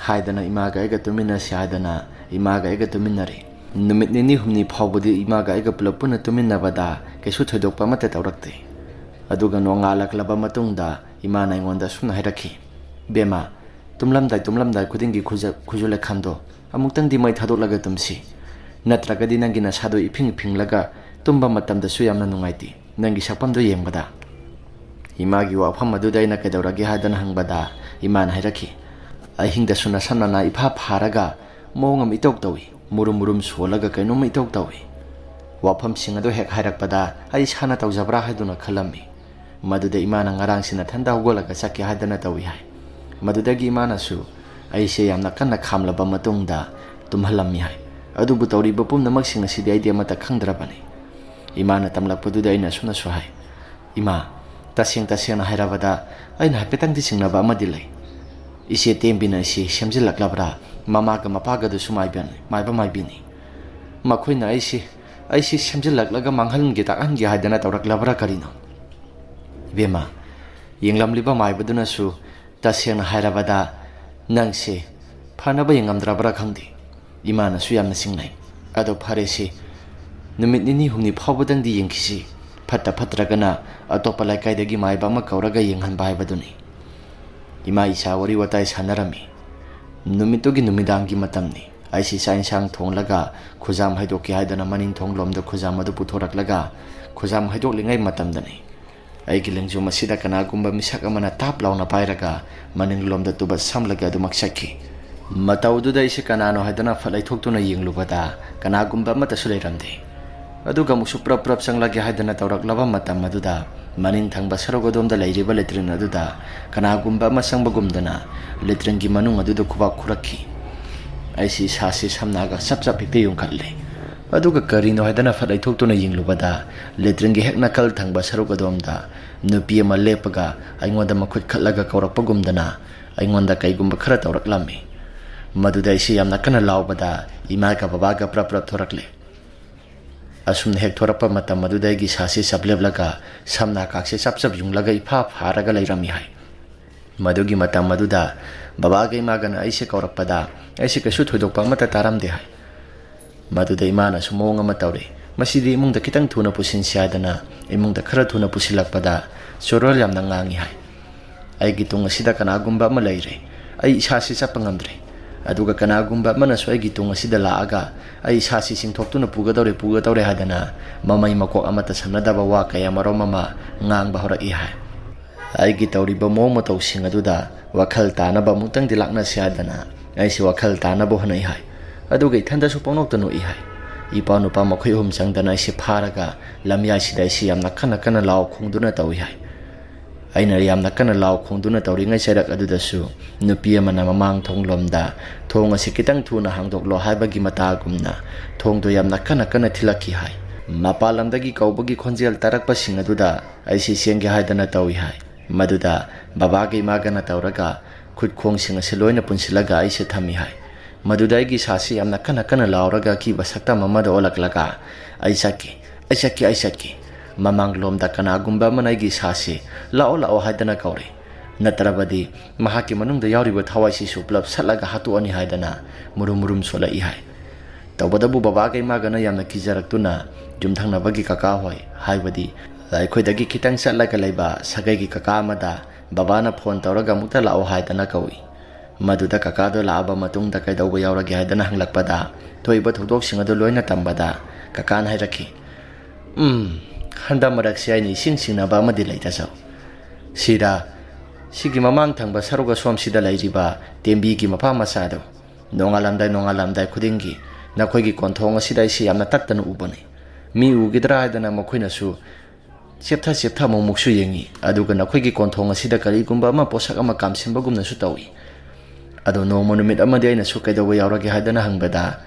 ꯍꯥꯏꯗꯅ ꯏꯃꯥꯒ ꯑꯩꯒ ꯇꯨꯃꯤꯟꯅꯁꯤ ꯍꯥꯏꯗꯅ ꯏꯃꯥꯒ ꯑꯩꯒ ꯇꯨꯃꯤꯟꯅꯔꯦ꯫ ꯅꯨꯃꯤꯠ ꯅꯤꯅꯤ ꯍꯨꯝꯅꯤ ꯐꯥꯎꯕꯗꯤ ꯏꯃꯥꯒ ꯑꯩꯒ ꯄꯨꯂꯞ ꯄꯨꯟꯅ ꯇꯨꯃꯤꯟꯅꯕꯗ ꯀꯩꯁꯨ ꯊꯣꯏꯗꯣꯛꯄ ꯑꯃꯠꯇ ꯇꯧꯔꯛꯇꯦ꯫ ꯑꯗꯨꯒ ꯅꯣꯡꯉꯥꯜꯂꯛꯂꯕ ꯃꯇꯨꯡꯗ ꯏꯃꯥꯅ ꯑꯩꯉꯣꯟꯗ ꯑꯁꯨꯝꯅ ꯍꯥꯏꯔꯛꯈꯤ, "ꯕꯦꯝꯃ, ꯇꯨꯝꯂꯝꯗꯥꯏ ꯇꯨꯝꯂꯝꯗꯥꯏ ꯈꯨꯗꯤꯡꯒꯤ ꯈꯨꯖ-, ꯈꯨꯖꯨ ꯂꯩꯈꯥꯝꯗꯣ ꯑꯃꯨꯛꯇꯪꯗꯤ ꯃꯩ ꯊꯥꯗꯣꯛꯂꯒ ꯇꯨꯝꯁꯤ꯫ ꯅꯠꯇ꯭ꯔꯒꯗꯤ ꯅꯪꯒꯤ ꯅꯁꯥꯗꯣ ꯏꯐꯤꯡ ꯐꯤꯡꯂꯒ ꯇꯨꯝꯕ ꯃꯇꯝꯗꯁꯨ ꯌꯥꯝꯅ ꯅꯨꯡꯉꯥꯏꯇꯦ"꯫ ꯅꯪꯒꯤ ꯁꯛꯐꯝꯗꯨ ꯌꯦꯡꯕꯗ꯫ ꯏꯃꯥꯒꯤ ꯋꯥꯐꯝ ꯑꯗꯨꯗ ꯑꯩꯅ ꯀꯩꯗꯧꯔꯒꯦ ꯍꯥꯏꯗꯅ ꯍꯪꯕꯗ, ꯏꯃꯥꯅ ꯍꯥꯏꯔꯛꯈꯤ, "ꯑꯍꯤꯡꯗꯁꯨ ꯅꯁꯝ ꯅꯅꯥ ꯏꯐꯥ ꯐꯥꯔꯒ ꯃꯑꯣꯡ ꯑꯃ ꯏꯇꯧ ꯇꯧꯏ, ꯃꯨꯔꯨꯝ ꯃꯨꯔꯨꯝ ꯁꯣꯜꯂꯒ ꯀꯩꯅꯣꯝꯃ ꯏꯇꯧ ꯇꯧꯏ"꯫ ꯋꯥꯐꯝꯁꯤꯡ ꯑꯗꯨ ꯍꯦꯛ ꯍꯥꯏꯔꯛꯄꯗ ꯑꯩ ꯏꯁꯥꯅ ꯇꯧꯖꯕ꯭ꯔꯥ ꯍꯥꯏꯗꯨꯅ ꯈꯜꯂꯝꯃꯤ꯫ ꯃꯗꯨꯗ ꯏꯃꯥꯅ, "ꯉꯔꯥꯡꯁꯤ ꯅꯊꯟꯗ ꯍꯧꯒꯠꯂꯒ ꯆꯠꯀꯦ ꯍꯥꯏꯗꯅ ꯇꯧꯏ" ꯍꯥꯏ꯫ ꯃꯗꯨꯗꯒꯤ ꯏꯃꯥꯅꯁꯨ ꯑꯩꯁꯦ ꯌꯥꯝꯅ ꯀꯟꯅ ꯈꯥꯝꯂꯕ ꯃꯇꯨꯡꯗ ꯇꯨꯝꯍꯜꯂꯝꯃꯤ ꯍꯥꯏ꯫ ꯑꯗꯨꯕꯨ ꯇꯧꯔꯤꯕ ꯄꯨꯝꯅꯃꯛꯁꯤꯡ ꯑꯁꯤꯗꯤ ꯑꯩꯗꯤ ꯑꯃꯠꯇ ꯈꯪꯗ꯭ꯔꯕꯅꯤ꯫ ꯏꯃꯥꯅ ꯇꯝꯂꯛꯄꯗꯨꯗ ꯑꯩꯅ ꯑꯁꯨꯝꯅꯁꯨ ꯍꯥꯏ, "ꯏꯃꯥ, ꯇꯁꯦꯡ ꯇꯁꯦꯡꯅ ꯍꯥꯏꯔꯕꯗ ꯑꯩꯅ ꯍꯥꯏꯐꯦꯠꯇꯪꯗꯤ ꯆꯤꯡꯅꯕ ꯑꯃꯗꯤ ꯂꯩ꯫ ꯏꯆꯦ ꯇꯦꯝꯕꯤꯅ ꯏꯆꯦ ꯁꯦꯝꯖꯤꯜꯂꯛꯂꯕ꯭ꯔꯥ, ꯃꯃꯥꯒ ꯃꯄꯥꯒꯗꯨꯁꯨ ꯃꯥꯏꯕ-, ꯃꯥꯏꯕ ꯃꯥꯏꯕꯤꯅꯤ꯫ ꯃꯈꯣꯏꯅ ꯑꯩꯁꯤ, ꯑꯩꯁꯤ ꯁꯦꯝꯖꯤꯜꯂꯛꯂꯒ ꯃꯥꯡꯍꯟꯒꯦ ꯇꯥꯛꯍꯟꯒꯦ ꯍꯥꯏꯗꯅ ꯇꯧꯔꯛꯂꯕ꯭ꯔꯥ ꯀꯔꯤꯅꯣ?" ꯏꯕꯦꯝꯃ, ꯌꯦꯡꯂꯝꯂꯤꯕ ꯃꯥꯏꯕꯗꯨꯅꯁꯨ ꯇꯁꯦꯡꯅ ꯍꯥꯏꯔꯕꯗ ꯅꯪꯁꯦ ꯐꯅꯕ ꯌꯦꯡꯉꯝꯗ꯭ꯔꯕ꯭ꯔꯥ ꯈꯪꯗꯦ꯫ ꯏꯃꯥꯅꯁꯨ ꯌꯥꯝꯅ ꯆꯤꯡꯅꯩ꯫ "ꯑꯗꯣ ꯐꯔꯦꯁꯦ, ꯅꯨꯃꯤꯠ ꯅꯤꯅꯤ ꯍꯨꯝꯅꯤ ꯐꯥꯎꯕꯗꯪꯗꯤ ꯌꯦꯡꯈꯤꯁꯤ, ꯐꯠꯇ ꯐꯠꯇ꯭ꯔꯒꯅ ꯑꯇꯣꯞꯄ ꯂꯩꯀꯥꯏꯗꯒꯤ ꯃꯥꯏꯕ ꯑꯃ ꯀꯧꯔꯒ ꯌꯦꯡꯍꯟꯕ" ꯍꯥꯏꯕꯗꯨꯅꯤ꯫ ꯏꯃꯥ ꯏꯆꯥ ꯋꯥꯔꯤ ꯋꯥꯇꯥꯏ ꯁꯥꯟꯅꯔꯝꯃꯤ꯫ ꯅꯨꯃꯤꯠꯇꯨꯒꯤ ꯅꯨꯃꯤꯗꯥꯡꯒꯤ ꯃꯇꯝꯅꯤ꯫ ꯑꯩꯁꯤ ꯆꯥꯛ ꯏꯟꯁꯥꯡ ꯊꯣꯡꯂꯒ ꯈꯨꯖꯥꯝ ꯍꯩꯗꯣꯛꯀꯦ ꯍꯥꯏꯗꯅ ꯃꯅꯤꯡ ꯊꯣꯡ ꯂꯣꯝꯗ ꯈꯨꯖꯥꯝ ꯑꯗꯨ ꯄꯨꯊꯣꯔꯛꯂꯒ ꯈꯨꯖꯥꯝ ꯍꯩꯗꯣꯛꯂꯤꯉꯩ ꯃꯇꯝꯗꯅꯤ꯫ ꯑꯩꯒꯤ ꯂꯦꯡꯖꯨꯝ ꯑꯁꯤꯗ ꯀꯅꯥꯒꯨꯝꯕ ꯃꯤꯁꯛ ꯑꯃꯅ ꯇꯥꯞ ꯂꯥꯎꯅ ꯄꯥꯏꯔꯒ ꯃꯅꯤꯡꯂꯣꯝꯗ ꯇꯨꯕꯠ ꯁꯝꯂꯒ ꯑꯗꯨꯃꯛ ꯆꯠꯈꯤ꯫ ꯃꯇꯧꯗꯨꯗ ꯑꯩꯁꯦ ꯀꯅꯥꯅꯣ ꯍꯥꯏꯗꯨꯅ ꯐꯠ ꯂꯩꯊꯣꯛꯇꯨꯅ ꯌꯦꯡꯂꯨꯕꯗ ꯀꯅꯥꯒꯨꯝꯕ ꯑꯃꯠꯇꯁꯨ ꯂꯩꯔꯝꯗꯦ꯫ ꯑꯗꯨꯒ ꯑꯃꯨꯛꯁꯨ ꯄ꯭ꯔꯞ ꯄ꯭ꯔꯞ ꯆꯪꯂꯒꯦ ꯍꯥꯏꯗꯅ ꯇꯧꯔꯛꯂꯕ ꯃꯇꯝ ꯑꯗꯨꯗ ꯃꯅꯤꯡ ꯊꯪꯕ ꯁꯔꯨꯛ ꯑꯗꯣꯝꯗ ꯂꯩꯔꯤꯕ ꯂꯦꯇ꯭ꯔꯤꯟ ꯑꯗꯨꯗ ꯀꯅꯥꯒꯨꯝꯕ ꯑꯃ ꯆꯪꯕꯒꯨꯝꯗꯅ ꯂꯦꯇ꯭ꯔꯤꯟꯒꯤ ꯃꯅꯨꯡ ꯑꯗꯨꯗ ꯈꯨꯕꯥꯛ ꯈꯨꯔꯛꯈꯤ꯫ ꯑꯩꯁꯤ ꯏꯁꯥꯁꯤ ꯁꯝꯅꯥꯒ ꯆꯞ ꯆꯞ ꯍꯦꯛꯇ ꯌꯨꯡꯈꯠꯂꯦ꯫ ꯑꯗꯨꯒ ꯀꯔꯤꯅꯣ ꯍꯥꯏꯗꯅ ꯐꯠ ꯂꯩꯊꯣꯛꯇꯨꯅ ꯌꯦꯡꯂꯨꯕꯗ ꯂꯦꯇ꯭ꯔꯤꯟꯒꯤ ꯍꯦꯛ ꯅꯥꯀꯜ ꯊꯪꯕ ꯁꯔꯨꯛ ꯑꯗꯣꯝꯗ ꯅꯨꯄꯤ ꯑꯃ ꯂꯦꯞꯄꯒ ꯑꯩꯉꯣꯟꯗ ꯃꯈꯨꯠ ꯈꯠꯂꯒ ꯀꯧꯔꯛꯄꯒꯨꯝꯗꯅ ꯑꯩꯉꯣꯟꯗ ꯀꯩꯒꯨꯝꯕ ꯈꯔ ꯇꯧꯔꯛꯂꯝꯃꯤ꯫ ꯃꯗꯨꯗ ꯑꯩꯁꯤ ꯌꯥꯝꯅ ꯀꯟꯅ ꯂꯥꯎꯕꯗ ꯏꯃꯥꯒ ꯕꯕꯥꯒ ꯄ꯭ꯔꯞ ꯄ꯭ꯔꯞ ꯊꯣꯔꯛꯂꯦ꯫ ꯑꯁꯨꯝꯅ ꯍꯦꯛ ꯊꯣꯔꯛꯄ ꯃꯇꯝ ꯑꯗꯨꯗ ꯑꯩꯒꯤ ꯏꯁꯥꯁꯤ ꯆꯞ ꯂꯦꯞꯂꯒ ꯁꯝꯅꯥ ꯀꯥꯛꯁꯤ ꯆꯞ ꯆꯞ ꯌꯨꯡꯂꯒ ꯏꯐꯥ ꯐꯥꯔꯒ ꯂꯩꯔꯝꯃꯤ ꯍꯥꯏ꯫ ꯃꯗꯨꯒꯤ ꯃꯇꯝ ꯑꯗꯨꯗ ꯕꯕꯥꯒ ꯏꯃꯥꯒꯅ ꯑꯩꯁꯦ ꯀꯧꯔꯛꯄꯗ ꯑꯩꯁꯦ ꯀꯩꯁꯨ ꯊꯣꯏꯗꯣꯛꯄ ꯑꯃꯠꯇ ꯇꯥꯔꯝꯗꯦ ꯍꯥꯏ꯫ ꯃꯗꯨꯗ ꯏꯃꯥꯅꯁꯨ ꯃꯑꯣꯡ ꯑꯃ ꯇꯧꯔꯦ꯫ "ꯃꯁꯤꯗꯤ ꯏꯃꯨꯡꯗ ꯈꯤꯇꯪ ꯊꯨꯅ ꯄꯨꯁꯤꯟꯁꯤ" ꯍꯥꯏꯗꯅ ꯏꯃꯨꯡꯗ ꯈꯔ ꯊꯨꯅ ꯄꯨꯁꯤꯜꯂꯛꯄꯗ ꯆꯣꯔꯣꯜ ꯌꯥꯝꯅ ꯉꯥꯡꯉꯤ ꯍꯥꯏ꯫ ꯑꯩꯒꯤ ꯇꯨꯡ ꯑꯁꯤꯗ ꯀꯅꯥꯒꯨꯝꯕ ꯑꯃ ꯂꯩꯔꯦ꯫ ꯑꯩ ꯏꯁꯥꯁꯤ ꯆꯠꯄ ꯉꯝꯗ꯭ꯔꯦ꯫ ꯑꯗꯨꯒ ꯀꯅꯥꯒꯨꯝꯕ ꯑꯃꯅꯁꯨ ꯑꯩꯒꯤ ꯇꯨꯡ ꯑꯁꯤꯗ ꯂꯥꯛꯑꯒ ꯑꯩ ꯏꯁꯥꯁꯤ ꯆꯤꯡꯊꯣꯛꯇꯨꯅ ꯄꯨꯒꯗꯧꯔꯦ, ꯄꯨꯒꯗꯧꯔꯦ ꯍꯥꯏꯗꯅ ꯃꯃꯩ ꯃꯀꯣꯛ ꯑꯃꯠꯇ ꯁꯝꯅꯗꯕ ꯋꯥ ꯀꯌꯥ ꯃꯔꯨꯝ ꯑꯃ ꯉꯥꯡꯕ ꯍꯧꯔꯛꯏ ꯍꯥꯏ꯫ ꯑꯩꯒꯤ ꯇꯧꯔꯤꯕ ꯃꯑꯣꯡ ꯃꯇꯧꯁꯤꯡ ꯑꯗꯨꯗ ꯋꯥꯈꯜ ꯇꯥꯅꯕ ꯑꯃꯨꯛꯇꯪꯗꯤ ꯂꯥꯛꯅꯁꯤ ꯍꯥꯏꯗꯅ ꯑꯩꯁꯤ ꯋꯥꯈꯜ ꯇꯥꯅꯕ ꯍꯣꯠꯅꯩ ꯍꯥꯏ꯫ ꯑꯗꯨꯒ ꯏꯊꯟꯗꯁꯨ ꯄꯪꯅꯣꯛꯇ ꯅꯣꯛꯏ ꯍꯥꯏ꯫ ꯏꯄꯥ ꯅꯨꯄꯥ ꯃꯈꯣꯏ ꯑꯍꯨꯝ ꯆꯪꯗꯅ ꯑꯩꯁꯤ ꯐꯥꯔꯒ ꯂꯝꯌꯥꯏꯁꯤꯗ ꯑꯩꯁꯤ ꯌꯥꯝꯅ ꯀꯟꯅ ꯀꯟꯅ ꯂꯥꯎ ꯈꯣꯡꯗꯨꯅ ꯇꯧꯏ ꯍꯥꯏ꯫ ꯑꯩꯅ ꯌꯥꯝꯅ ꯀꯟꯅ ꯂꯥꯎ ꯈꯣꯡꯗꯨꯅ ꯇꯧꯔꯤꯉꯩ ꯆꯩꯔꯛ ꯑꯗꯨꯗꯁꯨ ꯅꯨꯄꯤ ꯑꯃꯅ ꯃꯃꯥꯡ ꯊꯣꯡꯂꯣꯝꯗ "ꯊꯣꯡ ꯑꯁꯤ ꯈꯤꯇꯪ ꯊꯨꯅ ꯍꯥꯡꯗꯣꯛꯂꯣ" ꯍꯥꯏꯕꯒꯤ ꯃꯇꯥꯒꯨꯝꯅ ꯊꯣꯡꯗꯣ ꯌꯥꯝꯅ ꯀꯟꯅ ꯀꯟꯅ ꯊꯤꯜꯂꯛꯈꯤ ꯍꯥꯏ꯫ ꯃꯄꯥꯟ ꯂꯝꯗꯒꯤ ꯀꯧꯕꯒꯤ ꯈꯣꯟꯖꯦꯜ ꯇꯥꯔꯛꯄꯁꯤꯡ ꯑꯗꯨꯗ ꯑꯩꯁꯤ ꯆꯦꯟꯒꯦ ꯍꯥꯏꯗꯅ ꯇꯧꯏ ꯍꯥꯏ꯫ ꯃꯗꯨꯗ ꯕꯕꯥꯒ ꯏꯃꯥꯒꯅ ꯇꯧꯔꯒ ꯈꯨꯠ ꯈꯣꯡꯁꯤꯡ ꯑꯁꯤ ꯂꯣꯏꯅ ꯄꯨꯟꯁꯤꯜꯂꯒ ꯑꯩꯁꯦ ꯊꯝꯃꯤ ꯍꯥꯏ꯫ ꯃꯗꯨꯗ ꯑꯩꯒꯤ ꯏꯁꯥꯁꯤ ꯌꯥꯝꯅ ꯀꯟꯅ ꯀꯟꯅ ꯂꯥꯎꯔꯒ ꯑꯀꯤꯕ ꯁꯛꯇꯝ ꯑꯃꯗ ꯑꯣꯜꯂꯛꯂꯒ, "ꯑꯩ ꯆꯠꯀꯦ, ꯑꯩ ꯆꯠꯀꯦ, ꯑꯩ ꯆꯠꯀꯦ"꯫ ꯃꯃꯥꯡꯂꯣꯝꯗ ꯀꯅꯥꯒꯨꯝꯕ ꯑꯃꯅ ꯑꯩꯒꯤ ꯏꯁꯥꯁꯤ "ꯂꯥꯛꯑꯣ, ꯂꯥꯛꯑꯣ" ꯍꯥꯏꯗꯅ ꯀꯧꯔꯦ꯫ ꯅꯠꯇ꯭ꯔꯕꯗꯤ ꯃꯍꯥꯛꯀꯤ ꯃꯅꯨꯡꯗ ꯌꯥꯎꯔꯤꯕ ꯊꯋꯥꯏꯁꯤꯁꯨ ꯄꯨꯂꯞ ꯁꯠꯂꯒ ꯍꯥꯠꯇꯣꯛꯑꯅꯤ ꯍꯥꯏꯗꯅ ꯃꯨꯔꯨꯝ ꯃꯨꯔꯨꯝ ꯁꯣꯜꯂꯛꯏ ꯍꯥꯏ꯫ ꯇꯧꯕꯇꯕꯨ ꯕꯕꯥꯒ ꯏꯃꯥꯒꯅ ꯌꯥꯝꯅ ꯀꯤꯖꯔꯛꯇꯨꯅ ꯌꯨꯝꯊꯪꯅꯕꯒꯤ ꯀꯀꯥ ꯍꯣꯏ, ꯍꯥꯏꯕꯗꯤ ꯑꯩꯈꯣꯏꯗꯒꯤ ꯈꯤꯇꯪ ꯆꯠꯂꯒ ꯂꯩꯕ ꯁꯥꯒꯩꯒꯤ ꯀꯀꯥ ꯑꯃꯗ ꯕꯕꯥꯅ ꯐꯣꯟ ꯇꯧꯔꯒ "ꯑꯃꯨꯛꯇ ꯂꯥꯛꯑꯣ" ꯍꯥꯏꯗꯅ ꯀꯧꯏ꯫ ꯃꯗꯨꯗ ꯀꯀꯥꯗꯣ ꯂꯥꯛꯑꯕ ꯃꯇꯨꯡꯗ ꯀꯩꯗꯧꯕ ꯌꯥꯎꯔꯒꯦ ꯍꯥꯏꯗꯅ ꯍꯪꯂꯛꯄꯗ, ꯊꯣꯛꯏꯕ ꯊꯧꯗꯣꯛꯁꯤꯡ ꯑꯗꯨ ꯂꯣꯏꯅ ꯇꯝꯕꯗ ꯀꯀꯥꯅ ꯍꯥꯏꯔꯛꯈꯤ, "ꯎꯝ, ꯍꯟꯗꯛ ꯃꯔꯛꯁꯤ ꯑꯩꯅ ꯏꯁꯤꯡ ꯁꯤꯡꯅꯕ ꯑꯃꯗꯤ ꯂꯩꯇ ꯆꯧ꯫ ꯁꯤꯗ, ꯁꯤꯒꯤ ꯃꯃꯥꯡ ꯊꯪꯕ ꯁꯔꯨꯛ ꯑꯁꯣꯝꯁꯤꯗ ꯂꯩꯔꯤꯕ ꯇꯦꯝꯕꯤꯒꯤ ꯃꯄꯥ ꯃꯆꯥꯗꯣ, ꯅꯣꯡꯉꯥꯜꯂꯝꯗꯥꯏ ꯅꯣꯡꯉꯥꯜꯂꯝꯗꯥꯏ ꯈꯨꯗꯤꯡꯒꯤ ꯅꯈꯣꯏꯒꯤ ꯀꯣꯟꯊꯣꯡ ꯑꯁꯤꯗ ꯑꯩꯁꯤ ꯌꯥꯝꯅ ꯇꯠꯇꯅ ꯎꯕꯅꯤ꯫ ꯃꯤ ꯎꯈꯤꯗ꯭ꯔꯥ ꯍꯥꯏꯗꯅ ꯃꯈꯣꯏꯅꯁꯨ ꯆꯦꯞꯊ ꯆꯦꯞꯊ ꯑꯃꯨꯛꯃꯨꯛꯁꯨ ꯌꯦꯡꯉꯤ, ꯑꯗꯨꯒ ꯅꯈꯣꯏꯒꯤ ꯀꯣꯟꯊꯣꯡ ꯑꯁꯤꯗ ꯀꯔꯤꯒꯨꯝꯕ ꯑꯃ ꯄꯣꯠꯁꯛ ꯑꯃ ꯀꯥꯝꯁꯤꯟꯕꯒꯨꯝꯅꯁꯨ ꯇꯧꯏ꯫ ꯑꯗꯣ ꯅꯣꯡꯃ ꯅꯨꯃꯤꯠ ꯑꯃꯗꯤ ꯑꯩꯅꯁꯨ ꯀꯩꯗꯧꯕ ꯌꯥꯎꯔꯒꯦ ꯍꯥꯏꯗꯅ ꯍꯪꯕꯗ,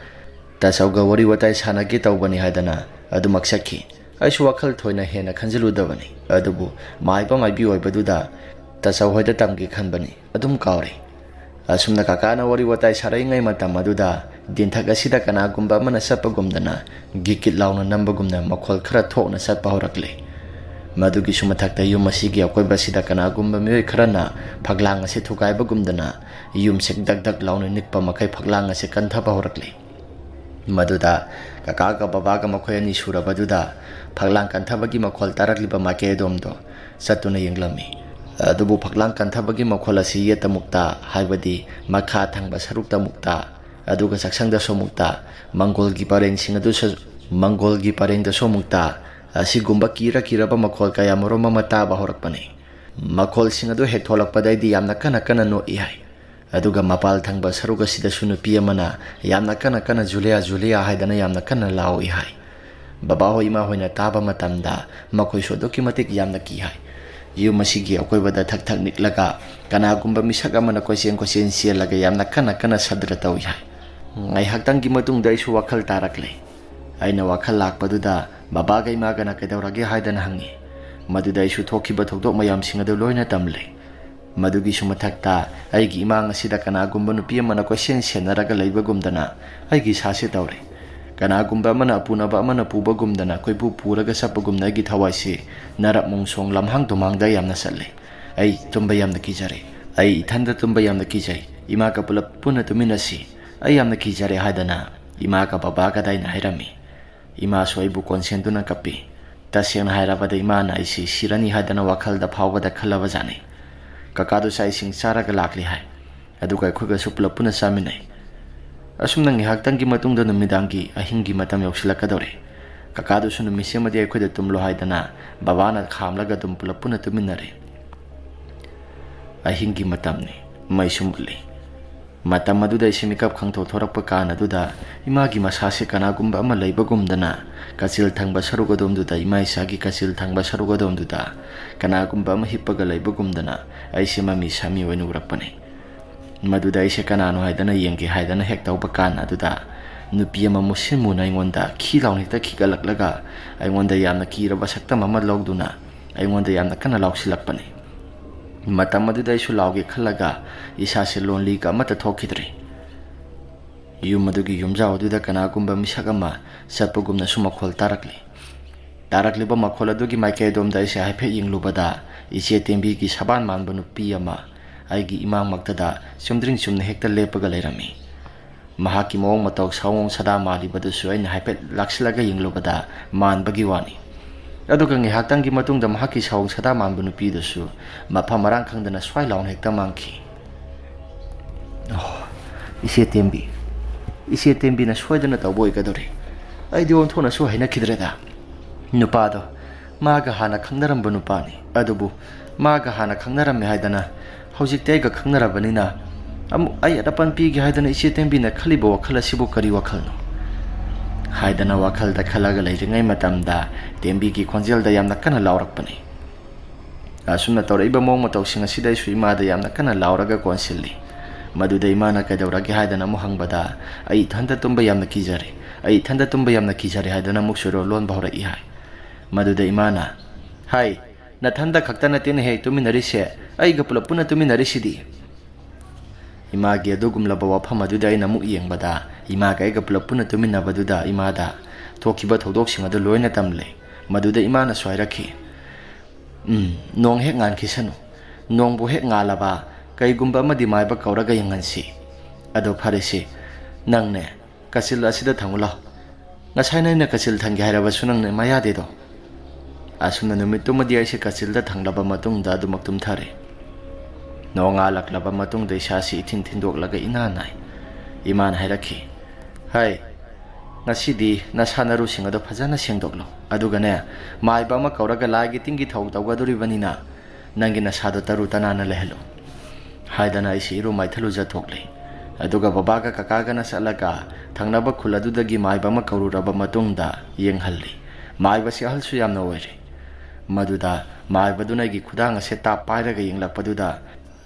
ꯇꯥꯆꯧꯒ ꯋꯥꯔꯤ ꯋꯥꯇꯥꯏ ꯁꯥꯟꯅꯒꯦ ꯇꯧꯕꯅꯤ ꯍꯥꯏꯗꯅ ꯑꯗꯨꯃꯛ ꯆꯠꯈꯤ꯫ ꯑꯩꯁꯨ ꯋꯥꯈꯜ ꯊꯣꯏꯅ ꯍꯦꯟꯅ ꯈꯟꯖꯤꯜꯂꯨꯗꯕꯅꯤ, ꯑꯗꯨꯕꯨ ꯃꯥꯏꯕ ꯃꯥꯏꯕꯤ ꯑꯣꯏꯕꯗꯨꯗ ꯇꯥꯆꯧ ꯍꯣꯏꯗ ꯇꯝꯒꯦ ꯈꯟꯕꯅꯤ꯫ ꯑꯗꯨꯝ ꯀꯥꯎꯔꯦ꯫ ꯑꯁꯨꯝꯅ ꯀꯀꯥꯅ ꯋꯥꯔꯤ ꯋꯥꯇꯥꯏ ꯁꯥꯔꯛꯏꯉꯩ ꯃꯇꯝ ꯑꯗꯨꯗ ꯗꯤꯟꯊꯛ ꯑꯁꯤꯗ ꯀꯅꯥꯒꯨꯝꯕ ꯑꯃꯅ ꯆꯠꯄꯒꯨꯝꯗꯅ ꯒꯤꯠ ꯒꯤꯠ ꯂꯥꯎꯅ ꯅꯝꯕꯒꯨꯝꯅ ꯃꯈꯣꯜ ꯈꯔ ꯊꯣꯛꯅ ꯆꯠꯄ ꯍꯧꯔꯛꯂꯦ꯫ ꯃꯗꯨꯒꯤꯁꯨ ꯃꯊꯛꯇ ꯌꯨꯝ ꯑꯁꯤꯒꯤ ꯑꯀꯣꯏꯕꯁꯤꯗ ꯀꯅꯥꯒꯨꯝꯕ ꯃꯤꯑꯣꯏ ꯈꯔꯅ ꯐꯛꯂꯥꯡ ꯑꯁꯤ ꯊꯨꯒꯥꯏꯕꯒꯨꯝꯗꯅ ꯌꯨꯝꯁꯦ ꯗꯛ ꯗꯛ ꯂꯥꯎꯅ ꯅꯤꯛꯄ ꯃꯈꯩ ꯐꯛꯂꯥꯡ ꯑꯁꯤ ꯀꯟꯊꯕ ꯍꯧꯔꯛꯂꯦ꯫ ꯃꯗꯨꯗ ꯀꯀꯥꯒ ꯕꯕꯥꯒ ꯃꯈꯣꯏ ꯑꯅꯤ ꯁꯨꯔꯕꯗꯨꯗ ꯐꯛꯂꯥꯡ ꯀꯟꯊꯕꯒꯤ ꯃꯈꯣꯜ ꯇꯥꯔꯛꯂꯤꯕ ꯃꯥꯏꯀꯩ ꯑꯗꯣꯝꯗꯣ ꯆꯠꯇꯨꯅ ꯌꯦꯡꯂꯝꯃꯤ꯫ ꯑꯗꯨꯕꯨ ꯐꯛꯂꯥꯡ ꯀꯟꯊꯕꯒꯤ ꯃꯈꯣꯜ ꯑꯁꯤ ꯌꯦꯠꯇꯃꯨꯛꯇ, ꯍꯥꯏꯕꯗꯤ ꯃꯈꯥ ꯊꯪꯕ ꯁꯔꯨꯛꯇꯃꯨꯛꯇ, ꯑꯗꯨꯒ ꯆꯥꯛꯁꯪꯗꯁꯨ ꯑꯃꯨꯛꯇ, ꯃꯪꯒꯣꯜꯒꯤ ꯄꯔꯦꯡꯁꯤꯡ ꯑꯗꯨꯁꯨ, ꯃꯪꯒꯣꯜꯒꯤ ꯄꯔꯦꯡꯗꯁꯨ ꯑꯃꯨꯛꯇ, ꯑꯁꯤꯒꯨꯝꯕ ꯀꯤꯔ ꯀꯤꯔꯕ ꯃꯈꯣꯜ ꯀꯌꯥ ꯃꯔꯨꯝ ꯑꯃ ꯇꯥꯕ ꯍꯧꯔꯛꯄꯅꯤ꯫ ꯃꯈꯣꯜꯁꯤꯡ ꯑꯗꯨ ꯍꯦꯛ ꯊꯣꯛꯂꯛꯄꯗ ꯑꯩꯗꯤ ꯌꯥꯝꯅ ꯀꯟꯅ ꯀꯟꯅ ꯅꯣꯛꯏ ꯍꯥꯏ꯫ ꯑꯗꯨꯒ ꯃꯄꯥꯜ ꯊꯪꯕ ꯁꯔꯨꯛ ꯑꯁꯤꯗꯁꯨ ꯅꯨꯄꯤ ꯑꯃꯅ ꯌꯥꯝꯅ ꯀꯟꯅ ꯀꯟꯅ "ꯖꯨꯂꯤꯌꯥ, ꯖꯨꯂꯤꯌꯥ" ꯍꯥꯏꯗꯅ ꯌꯥꯝꯅ ꯀꯟꯅ ꯂꯥꯎꯏ ꯍꯥꯏ꯫ ꯕꯕꯥꯍꯣꯏ ꯏꯃꯥꯍꯣꯏꯅ ꯇꯥꯕ ꯃꯇꯝꯗ ꯃꯈꯣꯏꯁꯨ ꯑꯗꯨꯛꯀꯤ ꯃꯇꯤꯛ ꯌꯥꯝꯅ ꯀꯤ ꯍꯥꯏ꯫ ꯌꯨꯝ ꯑꯁꯤꯒꯤ ꯑꯀꯣꯏꯕꯗ ꯊꯛ ꯊꯛ ꯅꯤꯛꯂꯒ ꯀꯅꯥꯒꯨꯝꯕ ꯃꯤꯁꯛ ꯑꯃꯅ ꯀꯣꯏꯆꯦꯟ ꯀꯣꯏꯆꯦꯟ ꯆꯦꯜꯂꯒ ꯌꯥꯝꯅ ꯀꯟꯅ ꯀꯟꯅ ꯁꯗ꯭ꯔ ꯇꯧꯏ ꯍꯥꯏ꯫ ꯉꯥꯏꯍꯥꯛꯇꯪꯒꯤ ꯃꯇꯨꯡꯗ ꯑꯩꯁꯨ ꯋꯥꯈꯜ ꯇꯥꯔꯛꯂꯦ꯫ ꯑꯩꯅ ꯋꯥꯈꯜ ꯂꯥꯛꯄꯗꯨꯗ ꯕꯕꯥꯒ ꯏꯃꯥꯒꯅ "ꯀꯩꯗꯧꯔꯒꯦ?" ꯍꯥꯏꯗꯅ ꯍꯪꯉꯤ꯫ ꯃꯗꯨꯗ ꯑꯩꯁꯨ ꯊꯣꯛꯈꯤꯕ ꯊꯧꯗꯣꯛ ꯃꯌꯥꯝꯁꯤꯡ ꯑꯗꯨ ꯂꯣꯏꯅ ꯇꯝꯂꯦ꯫ ꯃꯗꯨꯒꯤꯁꯨ ꯃꯊꯛꯇ ꯑꯩꯒꯤ ꯏꯃꯥꯡ ꯑꯁꯤꯗ ꯀꯅꯥꯒꯨꯝꯕ ꯅꯨꯄꯤ ꯑꯃꯅ ꯀꯣꯏꯁꯦꯟ ꯁꯦꯟꯅꯔꯒ ꯂꯩꯕꯒꯨꯝꯗꯅ ꯑꯩꯒꯤ ꯏꯁꯥꯁꯦ ꯇꯧꯔꯦ꯫ ꯀꯅꯥꯒꯨꯝꯕ ꯑꯃꯅ ꯑꯄꯨꯅꯕ ꯑꯃꯅ ꯄꯨꯕꯒꯨꯝꯗꯅ ꯀꯣꯏꯄꯨ ꯄꯨꯔꯒ ꯆꯠꯄꯒꯨꯝꯅ ꯑꯩꯒꯤ ꯊꯋꯥꯏꯁꯦ ꯅꯔꯛ ꯃꯣꯡꯁꯣꯡ ꯂꯝꯍꯥꯡ ꯇꯨꯝꯍꯥꯡꯗ ꯌꯥꯝꯅ ꯆꯠꯂꯦ꯫ ꯑꯩ ꯇꯨꯝꯕ ꯌꯥꯝꯅ ꯀꯤꯖꯔꯦ꯫ "ꯑꯩ ꯏꯊꯟꯗ ꯇꯨꯝꯕ ꯌꯥꯝꯅ ꯀꯤꯖꯩ꯫ ꯏꯃꯥꯒ ꯄꯨꯂꯞ ꯄꯨꯟꯅ ꯇꯨꯃꯤꯟꯅꯁꯤ꯫ ꯑꯩ ꯌꯥꯝꯅ ꯀꯤꯖꯔꯦ" ꯍꯥꯏꯗꯅ ꯏꯃꯥꯒ ꯕꯕꯥꯒꯗ ꯑꯩꯅ ꯍꯥꯏꯔꯝꯃꯤ꯫ ꯏꯃꯥꯁꯨ ꯑꯩꯕꯨ ꯀꯣꯟꯁꯦꯟꯗꯨꯅ ꯀꯞꯄꯤ꯫ ꯇꯁꯦꯡꯅ ꯍꯥꯏꯔꯕꯗ ꯏꯃꯥꯅ ꯑꯩꯁꯤ ꯁꯤꯔꯅꯤ ꯍꯥꯏꯗꯅ ꯋꯥꯈꯜꯗ ꯐꯥꯎꯕꯗ ꯈꯜꯂꯕꯖꯥꯠꯅꯤ꯫ ꯀꯀꯥꯗꯨ ꯆꯥꯛ ꯏꯁꯤꯡ ꯆꯥꯔꯒ ꯂꯥꯛꯂꯤ ꯍꯥꯏ꯫ ꯑꯗꯨꯒ ꯑꯩꯈꯣꯏꯒꯁꯨ ꯄꯨꯂꯞ ꯄꯨꯟꯅ ꯆꯥꯃꯤꯟꯅꯩ꯫ ꯑꯁꯨꯝꯅ ꯉꯥꯏꯍꯥꯛꯇꯪꯒꯤ ꯃꯇꯨꯡꯗ ꯅꯨꯃꯤꯗꯥꯡꯒꯤ ꯑꯍꯤꯡꯒꯤ ꯃꯇꯝ ꯌꯧꯁꯤꯜꯂꯛꯀꯗꯧꯔꯦ꯫ ꯀꯀꯥꯗꯨꯁꯨ ꯅꯨꯃꯤꯠꯁꯤꯃꯗꯤ ꯑꯩꯈꯣꯏꯗ ꯇꯨꯝꯂꯣ ꯍꯥꯏꯗꯅ ꯕꯕꯥꯅ ꯈꯥꯝꯂꯒ ꯑꯗꯨꯝ ꯄꯨꯂꯞ ꯄꯨꯟꯅ ꯇꯨꯝꯃꯤꯟꯅꯔꯦ꯫ ꯑꯍꯤꯡꯒꯤ ꯃꯇꯝꯅꯤ꯫ ꯃꯩꯁꯨ ꯃꯨꯠꯂꯤ꯫ ꯃꯇꯝ ꯑꯗꯨꯗ ꯑꯩꯁꯦ ꯃꯤꯀꯞ ꯈꯪꯊꯣꯛ ꯊꯣꯔꯛꯄ ꯀꯥꯟ ꯑꯗꯨꯗ ꯏꯃꯥꯒꯤ ꯃꯁꯥꯁꯦ ꯀꯅꯥꯒꯨꯝꯕ ꯑꯃ ꯂꯩꯕꯒꯨꯝꯗꯅ, ꯀꯥꯆꯤꯜ ꯊꯪꯕ ꯁꯔꯨꯛ ꯑꯗꯣꯝꯗꯨꯗ, ꯏꯃꯥ ꯏꯁꯥꯒꯤ ꯀꯥꯆꯤꯜ ꯊꯪꯕ ꯁꯔꯨꯛ ꯑꯗꯣꯝꯗꯨꯗ ꯀꯅꯥꯒꯨꯝꯕ ꯑꯃ ꯍꯤꯞꯄꯒ ꯂꯩꯕꯒꯨꯝꯗꯅ ꯑꯩꯁꯦ ꯃꯃꯤ ꯁꯥꯃꯤ ꯑꯣꯏꯅ ꯎꯔꯛꯄꯅꯤ꯫ ꯃꯗꯨꯗ ꯑꯩꯁꯦ ꯀꯅꯥꯅꯣ ꯍꯥꯏꯗꯅ ꯌꯦꯡꯒꯦ ꯍꯥꯏꯗꯅ ꯍꯦꯛ ꯇꯧꯕ ꯀꯥꯟ ꯑꯗꯨꯗ ꯅꯨꯄꯤ ꯑꯃ ꯃꯨꯁꯤꯟ ꯃꯨꯅ ꯑꯩꯉꯣꯟꯗ ꯈꯤ ꯂꯥꯎꯅ ꯍꯦꯛꯇ ꯈꯤꯒꯠꯂꯛꯂꯒ ꯑꯩꯉꯣꯟꯗ ꯌꯥꯝꯅ ꯀꯤꯔꯕ ꯁꯛꯇꯝ ꯑꯃ ꯂꯧꯗꯨꯅ ꯑꯩꯉꯣꯟꯗ ꯌꯥꯝꯅ ꯀꯟꯅ ꯂꯥꯎꯁꯤꯜꯂꯛꯄꯅꯤ꯫ ꯃꯇꯝ ꯑꯗꯨꯗ ꯑꯩꯁꯨ ꯂꯥꯎꯒꯦ ꯈꯜꯂꯒ ꯏꯁꯥꯁꯦ ꯂꯣꯟꯂꯤꯒ ꯑꯃꯠꯇ ꯊꯣꯛꯈꯤꯗ꯭ꯔꯦ꯫ ꯌꯨꯝ ꯑꯗꯨꯒꯤ ꯌꯨꯝꯖꯥꯎ ꯑꯗꯨꯗ ꯀꯅꯥꯒꯨꯝꯕ ꯃꯤꯁꯛ ꯑꯃ ꯆꯠꯄꯒꯨꯝꯅꯁꯨ ꯃꯈꯣꯜ ꯇꯥꯔꯛꯂꯤ꯫ ꯇꯥꯔꯛꯂꯤꯕ ꯃꯈꯣꯜ ꯑꯗꯨꯒꯤ ꯃꯥꯏꯀꯩ ꯑꯗꯣꯝꯗ ꯑꯩꯁꯦ ꯍꯥꯏꯐꯦꯠ ꯌꯦꯡꯂꯨꯕꯗ ꯏꯆꯦ ꯇꯦꯝꯕꯤꯒꯤ ꯁꯕꯥꯟ ꯃꯥꯟꯕ ꯅꯨꯄꯤ ꯑꯃ ꯑꯩꯒꯤ ꯏꯃꯥꯡꯃꯛꯇꯗ ꯆꯨꯝꯗ꯭ꯔꯤꯡ ꯆꯨꯝꯅ ꯍꯦꯛꯇ ꯂꯦꯞꯄꯒ ꯂꯩꯔꯝꯃꯤ꯫ ꯃꯍꯥꯛꯀꯤ ꯃꯑꯣꯡ ꯃꯇꯧ ꯁꯑꯣꯡ ꯁꯥꯗꯥ ꯃꯥꯜꯂꯤꯕꯗꯨꯁꯨ ꯑꯩꯅ ꯍꯥꯏꯐꯦꯠ ꯂꯥꯛꯁꯤꯜꯂꯒ ꯌꯦꯡꯂꯨꯕꯗ ꯃꯥꯟꯕꯒꯤ ꯋꯥꯅꯤ꯫ ꯑꯗꯨꯒ ꯉꯥꯏꯍꯥꯛꯇꯪꯒꯤ ꯃꯇꯨꯡꯗ ꯃꯍꯥꯛꯀꯤ ꯁꯑꯣꯡ ꯁꯥꯗꯥ ꯃꯥꯟꯕ ꯅꯨꯄꯤꯗꯨꯁꯨ ꯃꯐꯝ ꯃꯔꯥꯡ ꯈꯪꯗꯅ ꯁ꯭ꯋꯥꯏ ꯂꯥꯎꯅ ꯍꯦꯛꯇ ꯃꯥꯡꯈꯤ꯫ "ꯑꯣ, ꯏꯆꯦ ꯇꯦꯝꯕꯤ, ꯏꯆꯦ ꯇꯦꯝꯕꯤꯅ ꯁꯣꯏꯗꯅ ꯇꯧꯕ ꯑꯣꯏꯒꯗꯧꯔꯤ꯫ ꯑꯩꯗꯤ ꯑꯣꯟꯊꯣꯛꯅꯁꯨ ꯍꯩꯅꯈꯤꯗ꯭ꯔꯦꯗ꯫ ꯅꯨꯄꯥꯗꯣ ꯃꯥꯒ ꯍꯥꯟꯅ ꯈꯪꯅꯔꯝꯕ ꯅꯨꯄꯥꯅꯤ, ꯑꯗꯨꯕꯨ ꯃꯥꯒ ꯍꯥꯟꯅ ꯈꯪꯅꯔꯝꯃꯦ ꯍꯥꯏꯗꯅ ꯍꯧꯖꯤꯛꯇꯤ ꯑꯩꯒ ꯈꯪꯅꯔꯕꯅꯤꯅ ꯑꯃꯨꯛ ꯑꯩ ꯑꯇꯄꯟ ꯄꯤꯒꯦ ꯍꯥꯏꯗꯅ ꯏꯆꯦ ꯇꯦꯝꯕꯤꯅ ꯈꯜꯂꯤꯕ ꯋꯥꯈꯜ ꯑꯁꯤꯕꯨ ꯀꯔꯤ ꯋꯥꯈꯜꯅꯣ?" ꯍꯥꯏꯗꯅ ꯋꯥꯈꯜꯗ ꯈꯜꯂꯒ ꯂꯩꯔꯤꯉꯩ ꯃꯇꯝꯗ ꯇꯦꯝꯕꯤꯒꯤ ꯈꯣꯟꯖꯦꯜꯗ ꯌꯥꯝꯅ ꯀꯟꯅ ꯂꯥꯎꯔꯛꯄꯅꯤ꯫ ꯑꯁꯨꯝꯅ ꯇꯧꯔꯛꯏꯕ ꯃꯑꯣꯡ ꯃꯇꯧꯁꯤꯡ ꯑꯁꯤꯗ ꯑꯩꯁꯨ ꯏꯃꯥꯗ ꯌꯥꯝꯅ ꯀꯟꯅ ꯂꯥꯎꯔꯒ ꯀꯣꯟꯁꯤꯜꯂꯤ꯫ ꯃꯗꯨꯗ ꯏꯃꯥꯅ ꯀꯩꯗꯧꯔꯒꯦ ꯍꯥꯏꯗꯅ ꯑꯃꯨꯛ ꯍꯪꯕꯗ, "ꯑꯩ ꯏꯊꯟꯇ ꯇꯨꯝꯕ ꯌꯥꯝꯅ ꯀꯤꯖꯔꯦ, ꯑꯩ ꯏꯊꯟꯇ ꯇꯨꯝꯕ ꯌꯥꯝꯅ ꯀꯤꯖꯔꯦ" ꯍꯥꯏꯗꯅ ꯑꯃꯨꯛ ꯆꯨꯔꯣꯜ ꯂꯣꯟꯕ ꯍꯧꯔꯛꯏ ꯍꯥꯏ꯫ ꯃꯗꯨꯗ ꯏꯃꯥꯅ, "ꯍꯥꯏ, ꯅꯊꯟꯇ ꯈꯛꯇ ꯅꯠꯇꯦꯅꯦꯍꯦ ꯇꯨꯃꯤꯟꯅꯔꯤꯁꯦ, ꯑꯩꯒ ꯄꯨꯂꯞ ꯄꯨꯟꯅ ꯇꯨꯃꯤꯟꯅꯔꯤꯁꯤꯗꯤ?" ꯏꯃꯥꯒꯤ ꯑꯗꯨꯒꯨꯝꯂꯕ ꯋꯥꯐꯝ ꯑꯗꯨꯗ ꯑꯩꯅ ꯑꯃꯨꯛ ꯌꯦꯡꯕꯗ, ꯏꯃꯥꯒ ꯑꯩꯒ ꯄꯨꯂꯞ ꯄꯨꯟꯅ ꯇꯨꯃꯤꯟꯅꯕꯗꯨꯗ ꯏꯃꯥꯗ ꯊꯣꯛꯈꯤꯕ ꯊꯧꯗꯣꯛꯁꯤꯡ ꯑꯗꯨ ꯂꯣꯏꯅ ꯇꯝꯂꯦ꯫ ꯃꯗꯨꯗ ꯏꯃꯥꯅꯁꯨ ꯍꯥꯏꯔꯛꯈꯤ, "ꯎꯝ, ꯅꯣꯡ ꯍꯦꯛ ꯉꯥꯟꯈꯤꯁꯅꯨ꯫ ꯅꯣꯡꯕꯨ ꯍꯦꯛ ꯉꯥꯜꯂꯕ, ꯀꯩꯒꯨꯝꯕ ꯑꯃꯗꯤ ꯃꯥꯏꯕ ꯀꯧꯔꯒ ꯌꯦꯡꯍꯟꯁꯤ꯫ ꯑꯗꯣ ꯐꯔꯦꯁꯦ, ꯅꯪꯅꯦ, ꯀꯆꯤꯜ ꯑꯁꯤꯗ ꯊꯝꯃꯨ ꯂꯥꯎ꯫ ꯉꯁꯥꯏꯅ ꯑꯩꯅ ꯀꯆꯤꯜ ꯊꯝꯒꯦ ꯍꯥꯏꯔꯕꯁꯨ ꯅꯪꯅ ꯃꯌꯥꯗꯦꯗꯣ꯫" ꯑꯁꯨꯝꯅ ꯅꯨꯃꯤꯠꯇꯨꯃꯗꯤ ꯑꯩꯁꯦ ꯀꯆꯤꯜꯗ ꯊꯝꯂꯕ ꯃꯇꯨꯡꯗ ꯑꯗꯨꯃꯛ ꯇꯨꯝꯊꯔꯦ꯫ ꯅꯣꯡꯉꯥꯜꯂꯛꯂꯕ ꯃꯇꯨꯡꯗ ꯏꯁꯥꯁꯤ ꯏꯊꯤꯟ ꯊꯤꯟꯗꯣꯛꯂꯒ ꯏꯅꯥ ꯅꯥꯏ꯫ ꯏꯃꯥꯅ ꯍꯥꯏꯔꯛꯈꯤ, "ꯍꯥꯏ, ꯉꯁꯤꯗꯤ ꯅꯁꯥ ꯅꯔꯨꯁꯤꯡ ꯑꯗꯣ ꯐꯖꯅ ꯁꯦꯡꯗꯣꯛꯂꯣ꯫ ꯑꯗꯨꯒꯅꯦ, ꯃꯥꯏꯕ ꯑꯃ ꯀꯧꯔꯒ ꯂꯥꯏꯒꯤ ꯇꯤꯟꯒꯤ ꯊꯧ ꯇꯧꯒꯗꯣꯔꯤꯕꯅꯤꯅ ꯅꯪꯒꯤ ꯅꯁꯥꯗꯣ ꯇꯔꯨ ꯇꯅꯥꯟꯅ ꯂꯩꯍꯜꯂꯨ" ꯍꯥꯏꯗꯅ ꯑꯩꯁꯤ ꯏꯔꯨ ꯃꯥꯏꯊ ꯂꯨꯖꯊꯣꯛꯂꯦ꯫ ꯑꯗꯨꯒ ꯕꯕꯥꯒ ꯀꯀꯥꯒꯅ ꯆꯠꯂꯒ ꯊꯪꯅꯕ ꯈꯨꯜ ꯑꯗꯨꯗꯒꯤ ꯃꯥꯏꯕ ꯑꯃ ꯀꯧꯔꯨꯔꯕ ꯃꯇꯨꯡꯗ ꯌꯦꯡꯍꯜꯂꯤ꯫ ꯃꯥꯏꯕꯁꯤ ꯑꯍꯜꯁꯨ ꯌꯥꯝꯅ ꯑꯣꯏꯔꯦ꯫ ꯃꯗꯨꯗ ꯃꯥꯏꯕꯗꯨꯅ ꯑꯩꯒꯤ ꯈꯨꯗꯥꯡ ꯑꯁꯦ ꯇꯥꯞ ꯄꯥꯏꯔꯒ ꯌꯦꯡꯂꯛꯄꯗꯨꯗ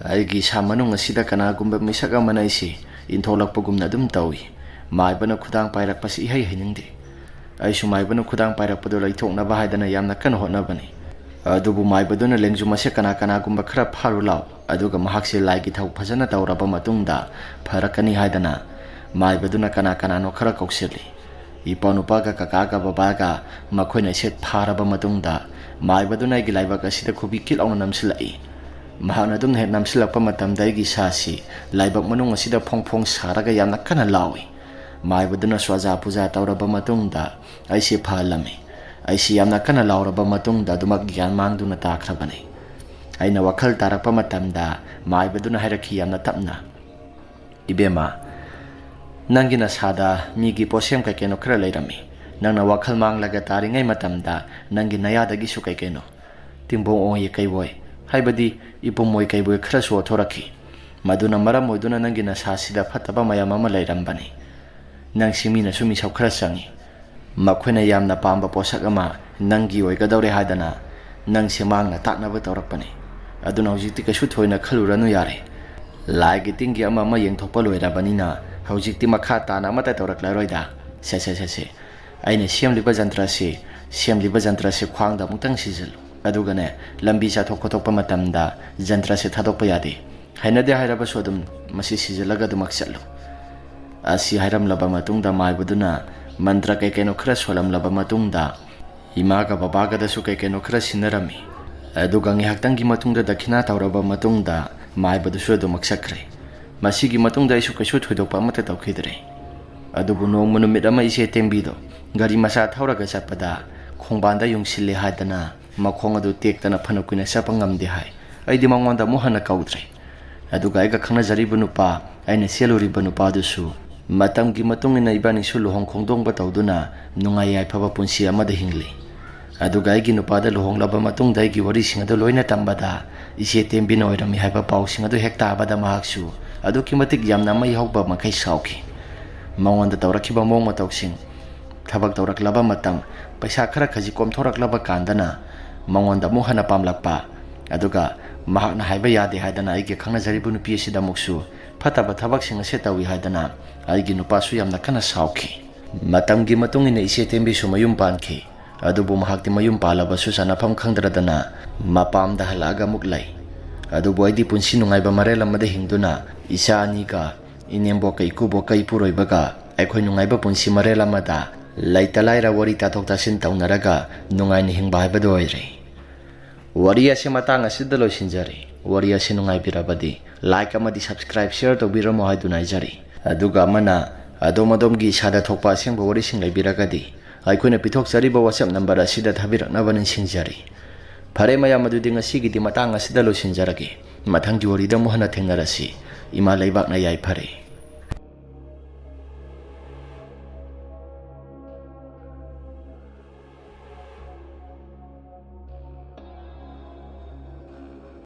ꯑꯩꯒꯤ ꯏꯁꯥ ꯃꯅꯨꯡ ꯑꯁꯤꯗ ꯀꯅꯥꯒꯨꯝꯕ ꯃꯤꯁꯛ ꯑꯃꯅ ꯑꯩꯁꯤ ꯏꯟꯊꯣꯛꯂꯛꯄꯒꯨꯝꯅ ꯑꯗꯨꯝ ꯇꯧꯏ꯫ ꯃꯥꯏꯕꯅ ꯈꯨꯗꯥꯡ ꯄꯥꯏꯔꯛꯄꯁꯤ ꯏꯍꯩ ꯍꯩꯅꯤꯡꯗꯦ꯫ ꯑꯩꯁꯨ ꯃꯥꯏꯕꯅ ꯈꯨꯗꯥꯡ ꯄꯥꯏꯔꯛꯄꯗꯨ ꯂꯩꯊꯣꯛꯅꯕ ꯍꯥꯏꯗꯅ ꯌꯥꯝꯅ ꯀꯟꯅ ꯍꯣꯠꯅꯕꯅꯤ꯫ ꯑꯗꯨꯕꯨ ꯃꯥꯏꯕꯗꯨꯅ ꯂꯦꯡꯖꯨꯝ ꯑꯁꯦ ꯀꯅꯥ ꯀꯅꯥꯒꯨꯝꯕ ꯈꯔ ꯐꯥꯔꯨ ꯂꯥꯎ, ꯑꯗꯨꯒ ꯃꯍꯥꯛꯁꯦ ꯂꯥꯏꯒꯤ ꯊꯧ ꯐꯖꯅ ꯇꯧꯔꯕ ꯃꯇꯨꯡꯗ ꯐꯔꯛꯀꯅꯤ ꯍꯥꯏꯗꯅ ꯃꯥꯏꯕꯗꯨꯅ ꯀꯅꯥ ꯀꯅꯥꯅꯣ ꯈꯔ ꯀꯧꯁꯤꯜꯂꯤ꯫ ꯏꯄꯥ ꯅꯨꯄꯥꯒ ꯀꯀꯥꯒ ꯕꯕꯥꯒ ꯃꯈꯣꯏꯅ ꯏꯁꯦꯠ ꯐꯥꯔꯕ ꯃꯇꯨꯡꯗ ꯃꯥꯏꯕꯗꯨꯅ ꯑꯩꯒꯤ ꯂꯥꯏꯕꯛ ꯑꯁꯤꯗ ꯈꯨꯕꯤ ꯀꯤꯠ ꯂꯥꯎꯅ ꯅꯝꯁꯤꯜꯂꯛꯏ꯫ ꯃꯍꯥꯛꯅ ꯑꯗꯨꯝꯅ ꯍꯦꯛ ꯅꯝꯁꯤꯜꯂꯛꯄ ꯃꯇꯝꯗ ꯑꯩꯒꯤ ꯏꯁꯥꯁꯤ ꯂꯥꯏꯕꯛ ꯃꯅꯨꯡ ꯑꯁꯤꯗ ꯐꯣꯡ ꯐꯣꯡ ꯁꯥꯔꯒ ꯌꯥꯝꯅ ꯀꯟꯅ ꯂꯥꯎꯏ꯫ ꯃꯥꯏꯕꯗꯨꯅꯁꯨ ꯑꯖꯥ ꯄꯨꯖꯥ ꯇꯧꯔꯕ ꯃꯇꯨꯡꯗ ꯑꯩꯁꯦ ꯐꯍꯜꯂꯝꯃꯤ꯫ ꯑꯩꯁꯤ ꯌꯥꯝꯅ ꯀꯟꯅ ꯂꯥꯎꯔꯕ ꯃꯇꯨꯡꯗ ꯑꯗꯨꯃꯛ ꯒ꯭ꯌꯥꯟ ꯃꯥꯡꯗꯨꯅ ꯇꯥꯈ꯭ꯔꯕꯅꯤ꯫ ꯑꯩꯅ ꯋꯥꯈꯜ ꯇꯥꯔꯛꯄ ꯃꯇꯝꯗ ꯃꯥꯏꯕꯗꯨꯅ ꯍꯥꯏꯔꯛꯈꯤ ꯌꯥꯝꯅ ꯇꯞꯅ, "ꯏꯕꯦꯝꯃ, ꯅꯪꯒꯤ ꯅꯁꯥꯗ ꯃꯤꯒꯤ ꯄꯣꯠꯁꯦꯝ ꯀꯩ ꯀꯩꯅꯣ ꯈꯔ ꯂꯩꯔꯝꯃꯤ꯫ ꯅꯪꯅ ꯋꯥꯈꯜ ꯃꯥꯡꯂꯒ ꯇꯥꯔꯤꯉꯩ ꯃꯇꯝꯗ ꯅꯪꯒꯤ ꯅꯌꯥꯗꯒꯤꯁꯨ ꯀꯩ ꯀꯩꯅꯣ ꯇꯤꯡꯕꯣꯡ ꯑꯣꯏ ꯀꯩ ꯑꯣꯏ, ꯍꯥꯏꯕꯗꯤ ꯏꯄꯨꯝ ꯑꯣꯏ ꯀꯩ ꯑꯣꯏ ꯈꯔꯁꯨ ꯑꯣꯊꯣꯔꯛꯈꯤ꯫ ꯃꯗꯨꯅ ꯃꯔꯝ ꯑꯣꯏꯗꯨꯅ ꯅꯪꯒꯤ ꯅꯁꯥꯁꯤꯗ ꯐꯠꯇꯕ ꯃꯌꯥꯝ ꯑꯃ ꯂꯩꯔꯝꯕꯅꯤ꯫ ꯅꯪꯁꯤ ꯃꯤꯅꯁꯨ ꯃꯤꯁꯧ ꯈꯔ ꯆꯪꯉꯤ꯫ ꯃꯈꯣꯏꯅ ꯌꯥꯝꯅ ꯄꯥꯝꯕ ꯄꯣꯠꯁꯛ ꯑꯃ ꯅꯪꯒꯤ ꯑꯣꯏꯒꯗꯧꯔꯦ ꯍꯥꯏꯗꯅ ꯅꯪꯁꯦ ꯃꯥꯡꯅ ꯇꯥꯛꯅꯕ ꯇꯧꯔꯛꯄꯅꯤ꯫ ꯑꯗꯨꯅ ꯍꯧꯖꯤꯛꯇꯤ ꯀꯩꯁꯨ ꯊꯣꯏꯅ ꯈꯜꯂꯨꯔꯅꯨ ꯌꯥꯔꯦ꯫ ꯂꯥꯏꯒꯤ ꯇꯤꯟꯒꯤ ꯑꯃ ꯑꯃ ꯌꯦꯡꯊꯣꯛꯄ ꯂꯣꯏꯔꯕꯅꯤꯅ ꯍꯧꯖꯤꯛꯇꯤ ꯃꯈꯥ ꯇꯥꯅ ꯑꯃꯠꯇ ꯇꯧꯔꯛꯂꯔꯣꯏꯗ꯫ ꯁꯦ, ꯁꯦ, ꯁꯦ, ꯁꯦ꯫ ꯑꯩꯅ ꯁꯦꯝꯂꯤꯕ ꯖꯟꯇ꯭ꯔꯁꯤ, ꯁꯦꯝꯂꯤꯕ ꯖꯟꯇ꯭ꯔꯁꯤ ꯈ꯭ꯋꯥꯡꯗ ꯑꯃꯨꯛꯇꯪ ꯁꯤꯖꯤꯜꯂꯨ꯫ ꯑꯗꯨꯒꯅꯦ, ꯂꯝꯕꯤ ꯆꯠꯊꯣꯛ ꯈꯣꯠꯇꯣꯛꯄ ꯃꯇꯝꯗ ꯖꯟꯇ꯭ꯔꯁꯤ ꯊꯥꯗꯣꯛꯄ ꯌꯥꯗꯦ꯫ ꯍꯩꯅꯗꯦ ꯍꯥꯏꯔꯕꯁꯨ ꯑꯗꯨꯝ ꯃꯁꯤ ꯁꯤꯖꯤꯜꯂꯒ ꯑꯗꯨꯃꯛ ꯆꯠꯂꯨ"꯫ ꯑꯁꯤ ꯍꯥꯏꯔꯝꯂꯕ ꯃꯇꯨꯡꯗ ꯃꯥꯏꯕꯗꯨꯅ ꯃꯟꯇ꯭ꯔ ꯀꯩ ꯀꯩꯅꯣ ꯈꯔ ꯁꯣꯜꯂꯝꯂꯕ ꯃꯇꯨꯡꯗ ꯏꯃꯥꯒ ꯕꯕꯥꯒꯗꯁꯨ ꯀꯩ ꯀꯩꯅꯣ ꯈꯔ ꯁꯤꯟꯅꯔꯝꯃꯤ꯫ ꯑꯗꯨꯒ ꯉꯥꯏꯍꯥꯛꯇꯪꯒꯤ ꯃꯇꯨꯡꯗ ꯗꯈꯤꯅꯥ ꯇꯧꯔꯕ ꯃꯇꯨꯡꯗ ꯃꯥꯏꯕꯗꯨꯁꯨ ꯑꯗꯨꯃꯛ ꯆꯠꯈ꯭ꯔꯦ꯫ ꯃꯁꯤꯒꯤ ꯃꯇꯨꯡꯗ ꯑꯩꯁꯨ ꯀꯩꯁꯨ ꯊꯣꯏꯗꯣꯛꯄ ꯑꯃꯠꯇ ꯇꯧꯈꯤꯗ꯭ꯔꯦ꯫ ꯑꯗꯨꯕꯨ ꯅꯣꯡꯃ ꯅꯨꯃꯤꯠ ꯑꯃ ꯏꯆꯦ ꯇꯦꯝꯕꯤꯗꯣ ꯒꯥꯔꯤ ꯃꯆꯥ ꯊꯧꯔꯒ ꯆꯠꯄꯗ ꯈꯣꯡꯕꯥꯟꯗ ꯌꯨꯡꯁꯤꯜꯂꯦ ꯍꯥꯏꯗꯅ ꯃꯈꯣꯡ ꯑꯗꯨ ꯇꯦꯛꯇꯅ ꯐꯅ ꯀꯨꯏꯅ ꯆꯠꯄ ꯉꯝꯗꯦ ꯍꯥꯏ꯫ ꯑꯩꯗꯤ ꯃꯉꯣꯟꯗ ꯑꯃꯨꯛ ꯍꯟꯅ ꯀꯧꯗ꯭ꯔꯦ꯫ ꯑꯗꯨꯒ ꯑꯩꯒ ꯈꯪꯅꯖꯔꯤꯕ ꯅꯨꯄꯥ, ꯑꯩꯅ ꯆꯦꯜꯂꯨꯔꯤꯕ ꯅꯨꯄꯥꯗꯨꯁꯨ ꯃꯇꯝꯒꯤ ꯃꯇꯨꯡ ꯏꯟꯅ ꯏꯕꯥꯅꯤꯁꯨ ꯂꯨꯍꯣꯡ ꯈꯣꯡꯗꯣꯡꯕ ꯇꯧꯗꯨꯅ ꯅꯨꯡꯉꯥꯏ ꯌꯥꯏꯐꯕ ꯄꯨꯟꯁꯤ ꯑꯃꯗ ꯍꯤꯡꯂꯤ꯫ ꯑꯗꯨꯒ ꯑꯩꯒꯤ ꯅꯨꯄꯥꯗ ꯂꯨꯍꯣꯡꯂꯕ ꯃꯇꯨꯡꯗ ꯑꯩꯒꯤ ꯋꯥꯔꯤꯁꯤꯡ ꯑꯗꯨ ꯂꯣꯏꯅ ꯇꯝꯕꯗ ꯏꯆꯦ ꯇꯦꯝꯕꯤꯅ ꯑꯣꯏꯔꯝꯃꯤ ꯍꯥꯏꯕ ꯄꯥꯎꯁꯤꯡ ꯑꯗꯨ ꯍꯦꯛ ꯇꯥꯕꯗ ꯃꯍꯥꯛꯁꯨ ꯑꯗꯨꯛꯀꯤ ꯃꯇꯤꯛ ꯌꯥꯝꯅ ꯃꯩ ꯍꯧꯕ ꯃꯈꯩ ꯁꯥꯎꯈꯤ꯫ ꯃꯉꯣꯟꯗ ꯇꯧꯔꯛꯈꯤꯕ ꯃꯑꯣꯡ ꯃꯇꯧꯁꯤꯡ, ꯊꯕꯛ ꯇꯧꯔꯛꯂꯕ ꯃꯇꯝ, ꯄꯩꯁꯥ ꯈꯔ ꯈꯖꯤꯛ ꯀꯣꯝꯊꯣꯔꯛꯂꯕ ꯀꯥꯟꯗꯅ ꯃꯉꯣꯟꯗ ꯑꯃꯨꯛ ꯍꯟꯅ ꯄꯥꯝꯂꯛꯄ, ꯑꯗꯨꯒ ꯃꯍꯥꯛꯅ ꯍꯥꯏꯕ ꯌꯥꯗꯦ ꯍꯥꯏꯗꯅ ꯑꯩꯒꯤ ꯈꯪꯅꯖꯔꯤꯕ ꯅꯨꯄꯤ ꯑꯁꯤꯗ ꯑꯃꯨꯛꯁꯨ ꯐꯠꯇꯕ ꯊꯕꯛꯁꯤꯡ ꯑꯁꯤ ꯇꯧꯏ ꯍꯥꯏꯗꯅ ꯑꯩꯒꯤ ꯅꯨꯄꯥꯁꯨ ꯌꯥꯝꯅ ꯀꯟꯅ ꯁꯥꯎꯈꯤ꯫ ꯃꯇꯝꯒꯤ ꯃꯇꯨꯡ ꯏꯟꯅ ꯏꯆꯦ ꯇꯦꯝꯕꯤꯁꯨ ꯃꯌꯨꯝ ꯄꯥꯟꯈꯤ꯫ ꯑꯗꯨꯕꯨ ꯃꯍꯥꯛꯇꯤ ꯃꯌꯨꯝ ꯄꯥꯜꯂꯕꯁꯨ ꯆꯥꯅꯐꯝ ꯈꯪꯗ꯭ꯔꯗꯅ ꯃꯄꯥꯝꯗ ꯍꯜꯂꯛꯑꯒ ꯑꯃꯨꯛ ꯂꯩ꯫ ꯑꯗꯨꯕꯨ ꯑꯩꯗꯤ ꯄꯨꯟꯁꯤ ꯅꯨꯡꯉꯥꯏꯕ ꯃꯔꯦꯜ ꯑꯃꯗ ꯍꯤꯡꯗꯨꯅ ꯏꯆꯥ ꯑꯅꯤꯒ ꯏꯅꯦꯝꯕꯣꯛꯀ ꯏꯀꯨꯕꯣꯛꯀ ꯏꯄꯨꯔꯣꯏꯕꯒ ꯑꯩꯈꯣꯏ ꯅꯨꯡꯉꯥꯏꯕ ꯄꯨꯟꯁꯤ ꯃꯔꯦꯜ ꯑꯃꯗ ꯂꯩꯇ ꯂꯥꯏꯔ ꯋꯥꯔꯤ ꯇꯥꯊꯣꯛ ꯇꯥꯁꯤꯟ ꯇꯧꯅꯔꯒ ꯅꯨꯡꯉꯥꯏꯅ ꯍꯤꯡꯕ ꯍꯥꯏꯕꯗꯨ ꯑꯣꯏꯔꯦ꯫ ꯋꯥꯔꯤ ꯑꯁꯤ ꯃꯇꯥꯡ ꯑꯁꯤꯗ ꯂꯣꯏꯁꯤꯟꯖꯔꯦ꯫ ꯋꯥꯔꯤ ꯑꯁꯤ ꯅꯨꯡꯉꯥꯏꯕꯤꯔꯕꯗꯤ like ꯑꯃꯗꯤ subscribe, share ꯇꯧꯕꯤꯔꯝꯃꯣ ꯍꯥꯏꯗꯨꯅ ꯍꯥꯏꯖꯔꯤ꯫ ꯑꯗꯨꯒ ꯑꯃꯅ ꯑꯗꯣꯝ ꯑꯗꯣꯝꯒꯤ ꯏꯁꯥꯗ ꯊꯣꯛꯄ ꯑꯁꯦꯡꯕ ꯋꯥꯔꯤꯁꯤꯡ ꯂꯩꯕꯤꯔꯒꯗꯤ ꯑꯩꯈꯣꯏꯅ ꯄꯤꯊꯣꯛꯆꯔꯤꯕ WhatsApp number ꯑꯁꯤꯗ ꯊꯥꯕꯤꯔꯛꯅꯕ ꯅꯤꯡꯁꯤꯡꯖꯔꯤ꯫ ꯐꯔꯦ ꯃꯌꯥꯝ, ꯑꯗꯨꯗꯤ ꯉꯁꯤꯒꯤꯗꯤ ꯃꯇꯥꯡ ꯑꯁꯤꯗ ꯂꯣꯏꯁꯤꯟꯖꯔꯒꯦ꯫ ꯃꯊꯪꯒꯤ ꯋꯥꯔꯤꯗ ꯑꯃꯨꯛ ꯍꯟꯅ ꯊꯦꯡꯅꯔꯁꯤ꯫ ꯏꯃꯥ ꯂꯩꯕꯥꯛꯅ ꯌꯥꯏꯐꯔꯦ꯫